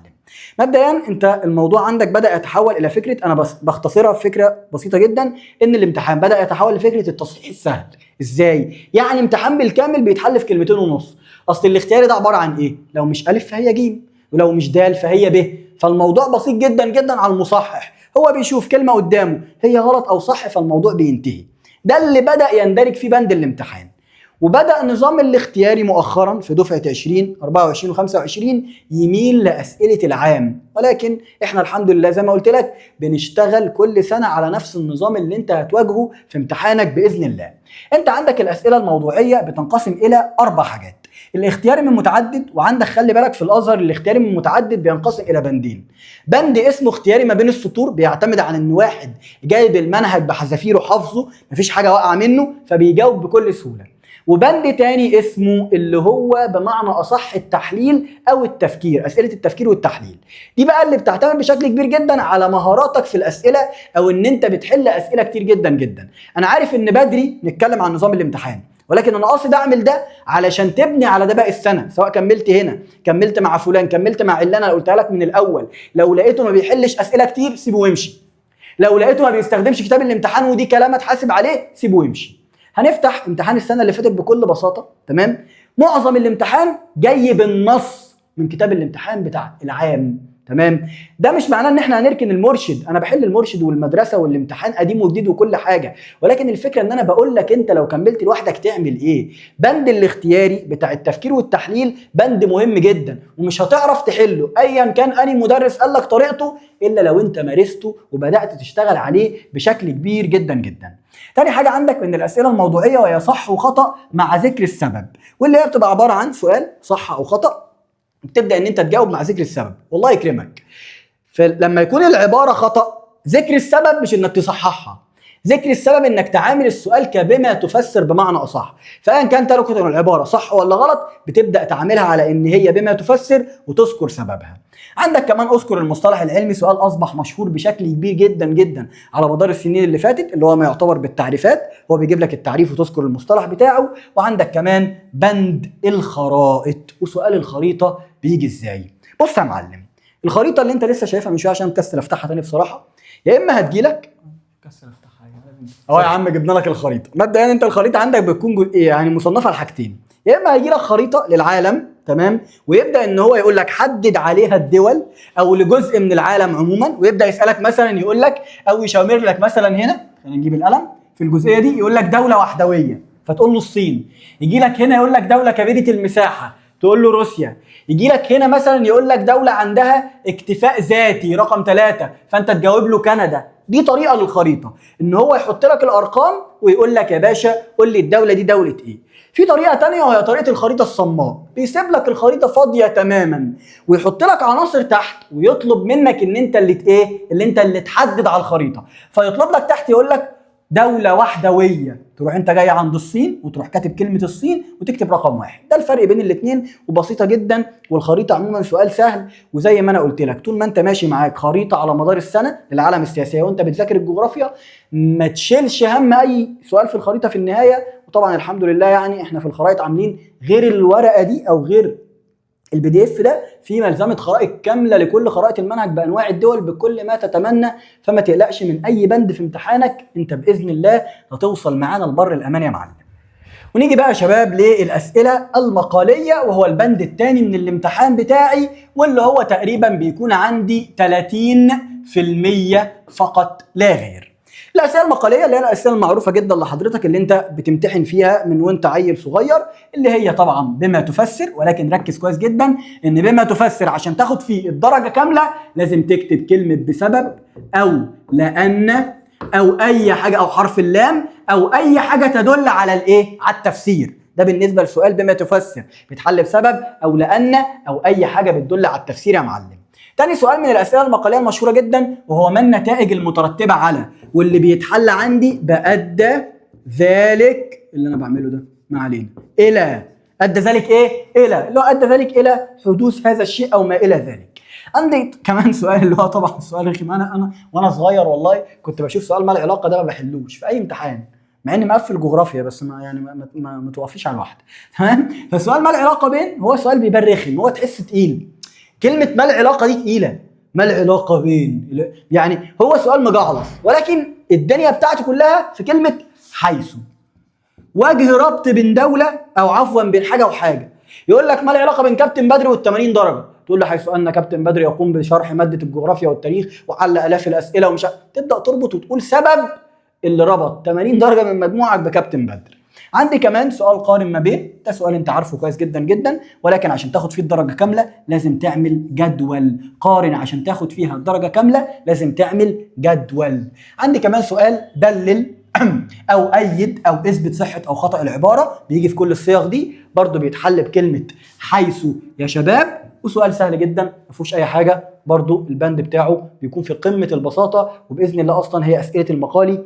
S1: مبدئيا انت الموضوع عندك بدا يتحول الى فكرة، انا بس بختصرها في فكرة بسيطة جدا، ان الامتحان بدا يتحول لفكرة التصحيح السهل. ازاي؟ يعني امتحان بالكامل بيتحل في كلمتين ونص. اصل الاختياري ده عبارة عن ايه؟ لو مش الف فهي جيم، ولو مش دال فهي ب، فالموضوع بسيط جدا جدا على المصحح، هو بيشوف كلمة قدامه هي غلط او صح فالموضوع بينتهي. ده اللي بدا يندرج فيه بند الامتحان. وبدا نظام الاختياري مؤخرا في دفعه 20 24 و25 يميل لاسئلة العام، ولكن احنا الحمد لله زي ما قلت لك بنشتغل كل سنة على نفس النظام اللي انت هتواجهه في امتحانك باذن الله. انت عندك الاسئلة الموضوعية بتنقسم الى 4 حاجات: الاختياري من متعدد، وعندك خلي بالك في الازهر الاختياري من متعدد بينقسم الى بندين. بند اسمه اختياري ما بين السطور، بيعتمد على ان واحد جايب المنهج بحذافيره حافظه مفيش حاجة واقعه منه فبيجاوب بكل سهولة. وبند تاني اسمه اللي هو بمعنى اصح التحليل او التفكير، اسئلة التفكير والتحليل. دي بقى اللي بتعتمد بشكل كبير جدا على مهاراتك في الاسئلة، او ان انت بتحل اسئلة كتير جدا جدا. انا عارف ان بدري نتكلم عن نظام الامتحان، ولكن انا قاصد اعمل ده علشان تبني على ده باقي السنة، سواء كملت هنا، كملت مع فلان، كملت مع اللي انا قلتها لك من الاول. لو لقيته ما بيحلش اسئلة كتير سيبه وامشي، لو لقيته ما بيستخدمش كتاب الامتحان ودي كلام اتحاسب عليه سيبه وامشي. هنفتح امتحان السنة اللي فاتت بكل بساطة، تمام؟ معظم الامتحان جاي بالنص من كتاب الامتحان بتاع العام، تمام؟ ده مش معناه ان احنا هنركن المرشد، انا بحل المرشد والمدرسة والامتحان قديم وجديد وكل حاجة، ولكن الفكرة ان انا بقول لك انت لو كملت لوحدك تعمل ايه. بند الاختياري بتاع التفكير والتحليل بند مهم جدا، ومش هتعرف تحله ايا كان اني مدرس قال لك طريقته الا لو انت مارسته وبدات تشتغل عليه بشكل كبير جدا جدا. تاني حاجة عندك من الاسئلة الموضوعية وهي صح وخطا مع ذكر السبب، واللي هي بتبقى عبارة عن سؤال صح او خطا، بتبدا ان انت تجاوب مع ذكر السبب. والله يكرمك، فلما يكون العبارة خطا ذكر السبب مش انك تصححها. ذكر السبب انك تعامل السؤال كبما تفسر بمعنى اصح، فايا كان تركة العبارة صح ولا غلط بتبدا تعاملها على ان هي بما تفسر وتذكر سببها. عندك كمان اذكر المصطلح العلمي، سؤال اصبح مشهور بشكل كبير جدا جدا على مدار السنين اللي فاتت، اللي هو ما يعتبر بالتعريفات، هو بيجيب لك التعريف وتذكر المصطلح بتاعه. وعندك كمان بند الخرائط، وسؤال الخريطة بيجي ازاي؟ بص يا معلم، الخريطة اللي انت لسه شايفها من شوية عشان مكسل افتحها تاني بصراحة، يا اما هتجيلك
S2: كسر افتحها
S1: اهو يا عم جبنا لك الخريطة. مبدئيا انت الخريطة عندك بتكون يعني مصنفه لحاجتين، يا اما هيجي لك خريطة للعالم، تمام، ويبدا ان هو يقول لك حدد عليها الدول او لجزء من العالم عموما، ويبدا يسالك مثلا يقول لك او يشاور لك مثلا هنا، خلينا نجيب القلم في الجزئية دي، يقول لك دولة وحدوية فتقول له الصين، يجي لك هنا يقول لك دولة كبيرة المساحة تقول له روسيا، يجي لك هنا مثلا يقول لك دولة عندها اكتفاء ذاتي رقم 3 فانت تجاوب له كندا. دي طريقه للخريطه ان هو يحط لك الارقام ويقول لك يا باشا قول لي الدولة دي دولة ايه. في طريقه تانية وهي طريقه الخريطة الصماء، بيسيب لك الخريطة فاضية تماما ويحط لك عناصر تحت ويطلب منك ان انت اللي ايه، اللي انت اللي تحدد على الخريطة. فيطلب لك تحت يقول لك دولة وحدوية، تروح انت جاي عند الصين وتروح كاتب كلمة الصين وتكتب رقم 1. ده الفرق بين الاثنين وبسيطة جدا. والخريطة عموما سؤال سهل، وزي ما انا قلت لك طول ما انت ماشي معاك خريطة على مدار السنة للعالم السياسية وانت بتذاكر الجغرافيا ما تشيلش هم اي سؤال في الخريطة في النهاية. وطبعا الحمد لله يعني احنا في الخرائط عاملين غير الورقة دي او غير ال PDF ده في ملزمة خرائط كاملة لكل خرائط المنهج بانواع الدول بكل ما تتمنى، فما تقلقش من اي بند في امتحانك، انت باذن الله هتوصل معانا لبر الامان يا معلم. ونيجي بقى يا شباب للاسئلة المقاليه، وهو البند الثاني من الامتحان بتاعي، واللي هو تقريبا بيكون عندي 30% فقط لا غير. الاسئلة المقاليه اللي هي الاسئلة المعروفة جدا لحضرتك اللي انت بتمتحن فيها من وانت عيل صغير، اللي هي طبعا بما تفسر، ولكن ركز كويس جدا ان بما تفسر عشان تاخد فيه الدرجة كاملة لازم تكتب كلمة بسبب او لان او اي حاجة او حرف اللام او اي حاجة تدل على الايه، على التفسير. ده بالنسبة لسؤال بما تفسر بيتحل بسبب او لان او اي حاجة بتدل على التفسير يا معلم. تاني سؤال من الاسئلة المقاليه المشهورة جدا، وهو ما النتائج المترتبة على، واللي بيتحل عندي بأدى ذلك اللي انا بعمله ده ما علينا، الى ادى ذلك ايه؟ الى اللي هو ادى ذلك الى حدوث هذا الشيء او ما الى ذلك. عندي كمان سؤال اللي هو طبعا سؤال رخم، انا وانا صغير والله كنت بشوف سؤال ما العلاقة ده ما بحلوش في اي امتحان، مع اني مقفل جغرافيا بس ما يعني ما توقفليش على الواحدة، تمام؟ فسؤال ما العلاقة بين هو سؤال بيبان رخم، هو تحس تقيل، كلمة ما العلاقة دي تقيلة، ما العلاقة بين، يعني هو سؤال مجعلص، ولكن الدنيا بتاعته كلها في كلمة حيث. وجه ربط بين دولة او عفوا بين حاجة وحاجه، يقول لك ما العلاقة بين كابتن بدر وال 80 درجه، تقول له حيث ان كابتن بدر يقوم بشرح مادة الجغرافيا والتاريخ وحل الاف الاسئلة ومش تبدا تربط وتقول سبب اللي ربط 80 درجه من مجموعك بكابتن بدر. عندي كمان سؤال قارن ما بين، ده سؤال انت عارفه كويس جدا جدا، ولكن عشان تاخد فيه الدرجة كاملة لازم تعمل جدول قارن، عشان تاخد فيها الدرجة كاملة لازم تعمل جدول. عندي كمان سؤال دلل او ايد او اثبت صحة او خطا العبارة، بيجي في كل الصيغ دي، برضو بيتحل بكلمه حيث يا شباب، وسؤال سهل جدا ما فيهوش اي حاجة، برضو البند بتاعه بيكون في قمة البساطة، وباذن الله اصلا هي اسئلة المقالي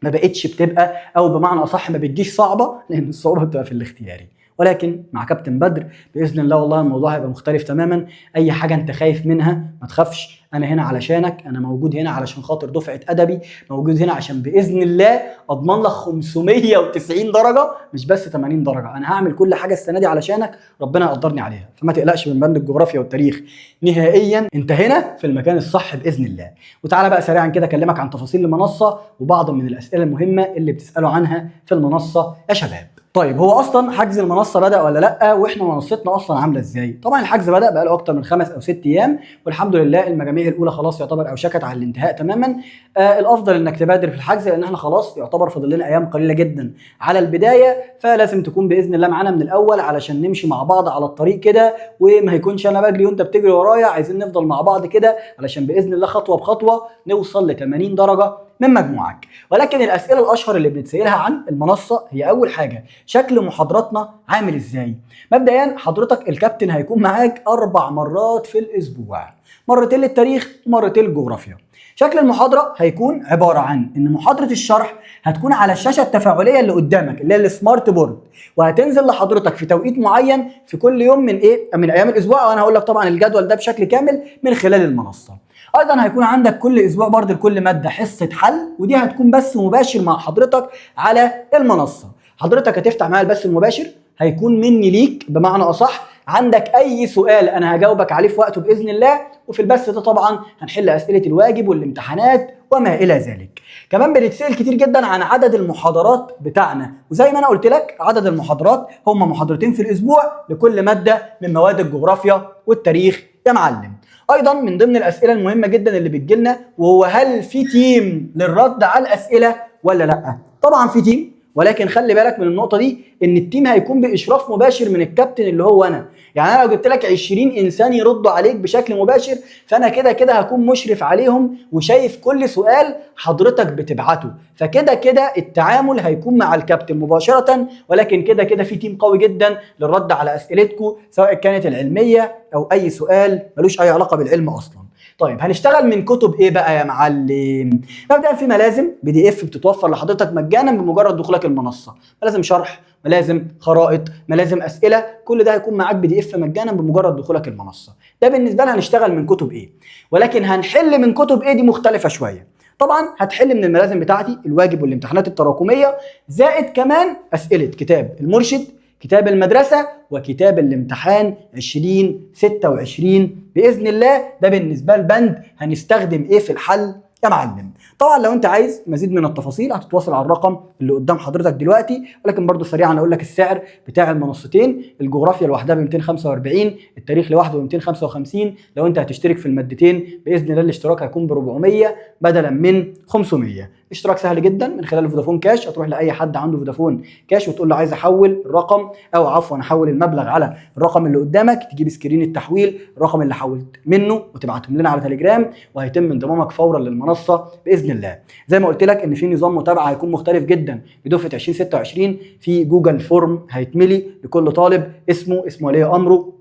S1: ما بقتش بتبقى او بمعنى اصح ما بتجيش صعبة، لان الصعوبة بتبقى في الاختياري. ولكن مع كابتن بدر باذن الله والله الموضوع هيبقى مختلف تماما. اي حاجة انت خايف منها ما تخافش، انا هنا علشانك، انا موجود هنا علشان خاطر دفعه ادبي، موجود هنا عشان باذن الله اضمن لك 590 درجه مش بس 80 درجه. انا هعمل كل حاجة السنة دي علشانك، ربنا يقدرني عليها، فما تقلقش من بند الجغرافيا والتاريخ نهائيا، انت هنا في المكان الصح باذن الله. وتعالى بقى سريعا كده اكلمك عن تفاصيل المنصة وبعض من الاسئلة المهمة اللي بتسالوا عنها في المنصة يا شباب. طيب هو اصلا حجز المنصة بدا ولا لا؟ واحنا منصتنا اصلا عامله ازاي؟ طبعا الحجز بدا بقاله اكتر من 5 او 6 ايام، والحمد لله المجاميع الاولى خلاص يعتبر اوشكت على الانتهاء تماما. الافضل انك تبادر في الحجز، لان احنا خلاص يعتبر فاضل لنا ايام قليله جدا على البداية، فلازم تكون باذن الله معانا من الاول علشان نمشي مع بعض على الطريق كده، وما هيكونش انا بجري وانت بتجري ورايا، عايزين نفضل مع بعض كده علشان باذن الله خطوة بخطوة نوصل ل 80 درجه من مجموعك. ولكن الاسئلة الاشهر اللي بنتسالها عن المنصة هي اول حاجة شكل محاضراتنا عامل ازاي. مبدئيا حضرتك الكابتن هيكون معاك 4 مرات في الاسبوع، مرتين للتاريخ ومرتين للجغرافيا. شكل المحاضرة هيكون عبارة عن ان محاضرة الشرح هتكون على الشاشة التفاعليه اللي قدامك اللي هي ال smart board، وهتنزل لحضرتك في توقيت معين في كل يوم من من ايام الاسبوع، وانا هقول لك طبعا الجدول ده بشكل كامل من خلال المنصة. ايضا هيكون عندك كل اسبوع برضه لكل مادة حصة حل، ودي هتكون بث مباشر مع حضرتك على المنصة. حضرتك هتفتح معايا البث المباشر، هيكون مني ليك، بمعنى اصح عندك اي سؤال انا هجاوبك عليه في وقته باذن الله، وفي البث ده طبعا هنحل اسئلة الواجب والامتحانات وما الى ذلك. كمان بنتسال كتير جدا عن عدد المحاضرات بتاعنا، وزي ما انا قلت لك عدد المحاضرات هم محاضرتين في الاسبوع لكل مادة من مواد الجغرافيا والتاريخ يا معلم. ايضا من ضمن الاسئلة المهمة جدا اللي بتجيلنا وهو هل في team للرد على الاسئلة ولا لا؟ طبعا في team، ولكن خلي بالك من النقطة دي ان ال team هيكون باشراف مباشر من الكابتن اللي هو انا. يعني انا لو جبت لك 20 انسان يردوا عليك بشكل مباشر، فانا كده كده هكون مشرف عليهم وشايف كل سؤال حضرتك بتبعته، فكده كده التعامل هيكون مع الكابتن مباشرة. ولكن كده كده في team قوي جدا للرد على اسئلتكم سواء كانت العلمية او اي سؤال ملوش اي علاقة بالعلم اصلا. طيب هنشتغل من كتب ايه بقى يا معلم؟ مبدئيا في ملازم PDF بتتوفر لحضرتك مجانا بمجرد دخولك المنصة، ملازم شرح، ملازم خرائط، ملازم اسئلة، كل ده هيكون معاك PDF مجانا بمجرد دخولك المنصة. ده بالنسبة لنا هنشتغل من كتب ايه، ولكن هنحل من كتب ايه دي مختلفة شوية. طبعا هتحل من الملازم بتاعتي الواجب والامتحانات التراكميه، زائد كمان اسئلة كتاب المرشد، كتاب المدرسة، وكتاب الامتحان 2026 بإذن الله. ده بالنسبة لبند هنستخدم ايه في الحل يا معلم. طبعا لو انت عايز مزيد من التفاصيل هتتواصل على الرقم اللي قدام حضرتك دلوقتي، ولكن برضو سريعا اقول لك السعر بتاع المنصتين. الجغرافيا لوحدها ب 245، التاريخ لوحده ب 255. لو انت هتشترك في المادتين باذن الله الاشتراك هيكون ب 400 بدلا من 500. اشتراك سهل جدا من خلال فودافون كاش، هتروح لاي حد عنده فودافون كاش وتقول له عايز احول الرقم، او عفوا احول المبلغ على الرقم اللي قدامك، تجيب screen التحويل الرقم اللي حولت منه وتبعتهم لنا على تليجرام، وهيتم انضمامك فورا للمنصه باذن الله. زي ما قلت لك ان في نظام متابعه هيكون مختلف جدا لدفعه 2026، في Google Form هيتملي لكل طالب اسمه، اسم ولي امره،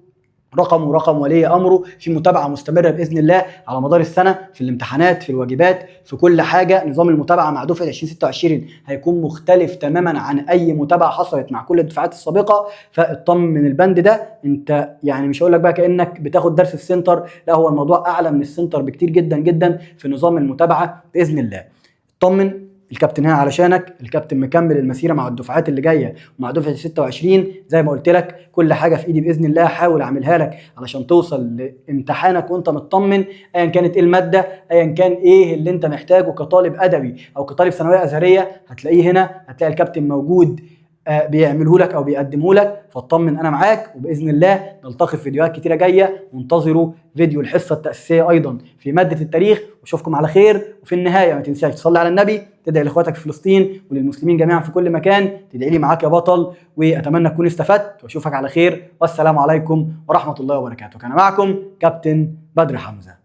S1: رقم ورقم ولي امره، في متابعه مستمرة باذن الله على مدار السنة في الامتحانات، في الواجبات، في كل حاجة. نظام المتابعة مع دفعه 2026 هيكون مختلف تماما عن اي متابعه حصلت مع كل الدفعات السابقة، فاطمن من البند ده. انت يعني مش هقول لك بقى كانك بتاخد درس في center، لا هو الموضوع اعلى من ال center بكتير جدا جدا في نظام المتابعة باذن الله. اطمن، الكابتن هنا علشانك، الكابتن مكمل المسيرة مع الدفعات اللي جاية ومع دفعه 26. زي ما قلت لك كل حاجة في ايدي باذن الله، هحاول اعملها لك علشان توصل لامتحانك وانت مطمن، ايا كانت ايه المادة، ايا كان ايه اللي انت محتاجه كطالب ادبي او كطالب ثانوية ازهريه، هتلاقيه هنا، هتلاقي الكابتن موجود بيعمله لك او بيقدمه لك. فاطمن انا معاك، وباذن الله نلتقي في فيديوهات كتيرة جاية، وانتظروا فيديو الحصة التاسيسية ايضا في مادة التاريخ، واشوفكم على خير. وفي النهاية ما تنساش تصلي على النبي، تدعي لاخواتك في فلسطين وللمسلمين جميعا في كل مكان، تدعي لي معاك يا بطل، واتمنى تكون استفدت، واشوفك على خير، والسلام عليكم ورحمة الله وبركاته. كان معكم كابتن بدر حمزة.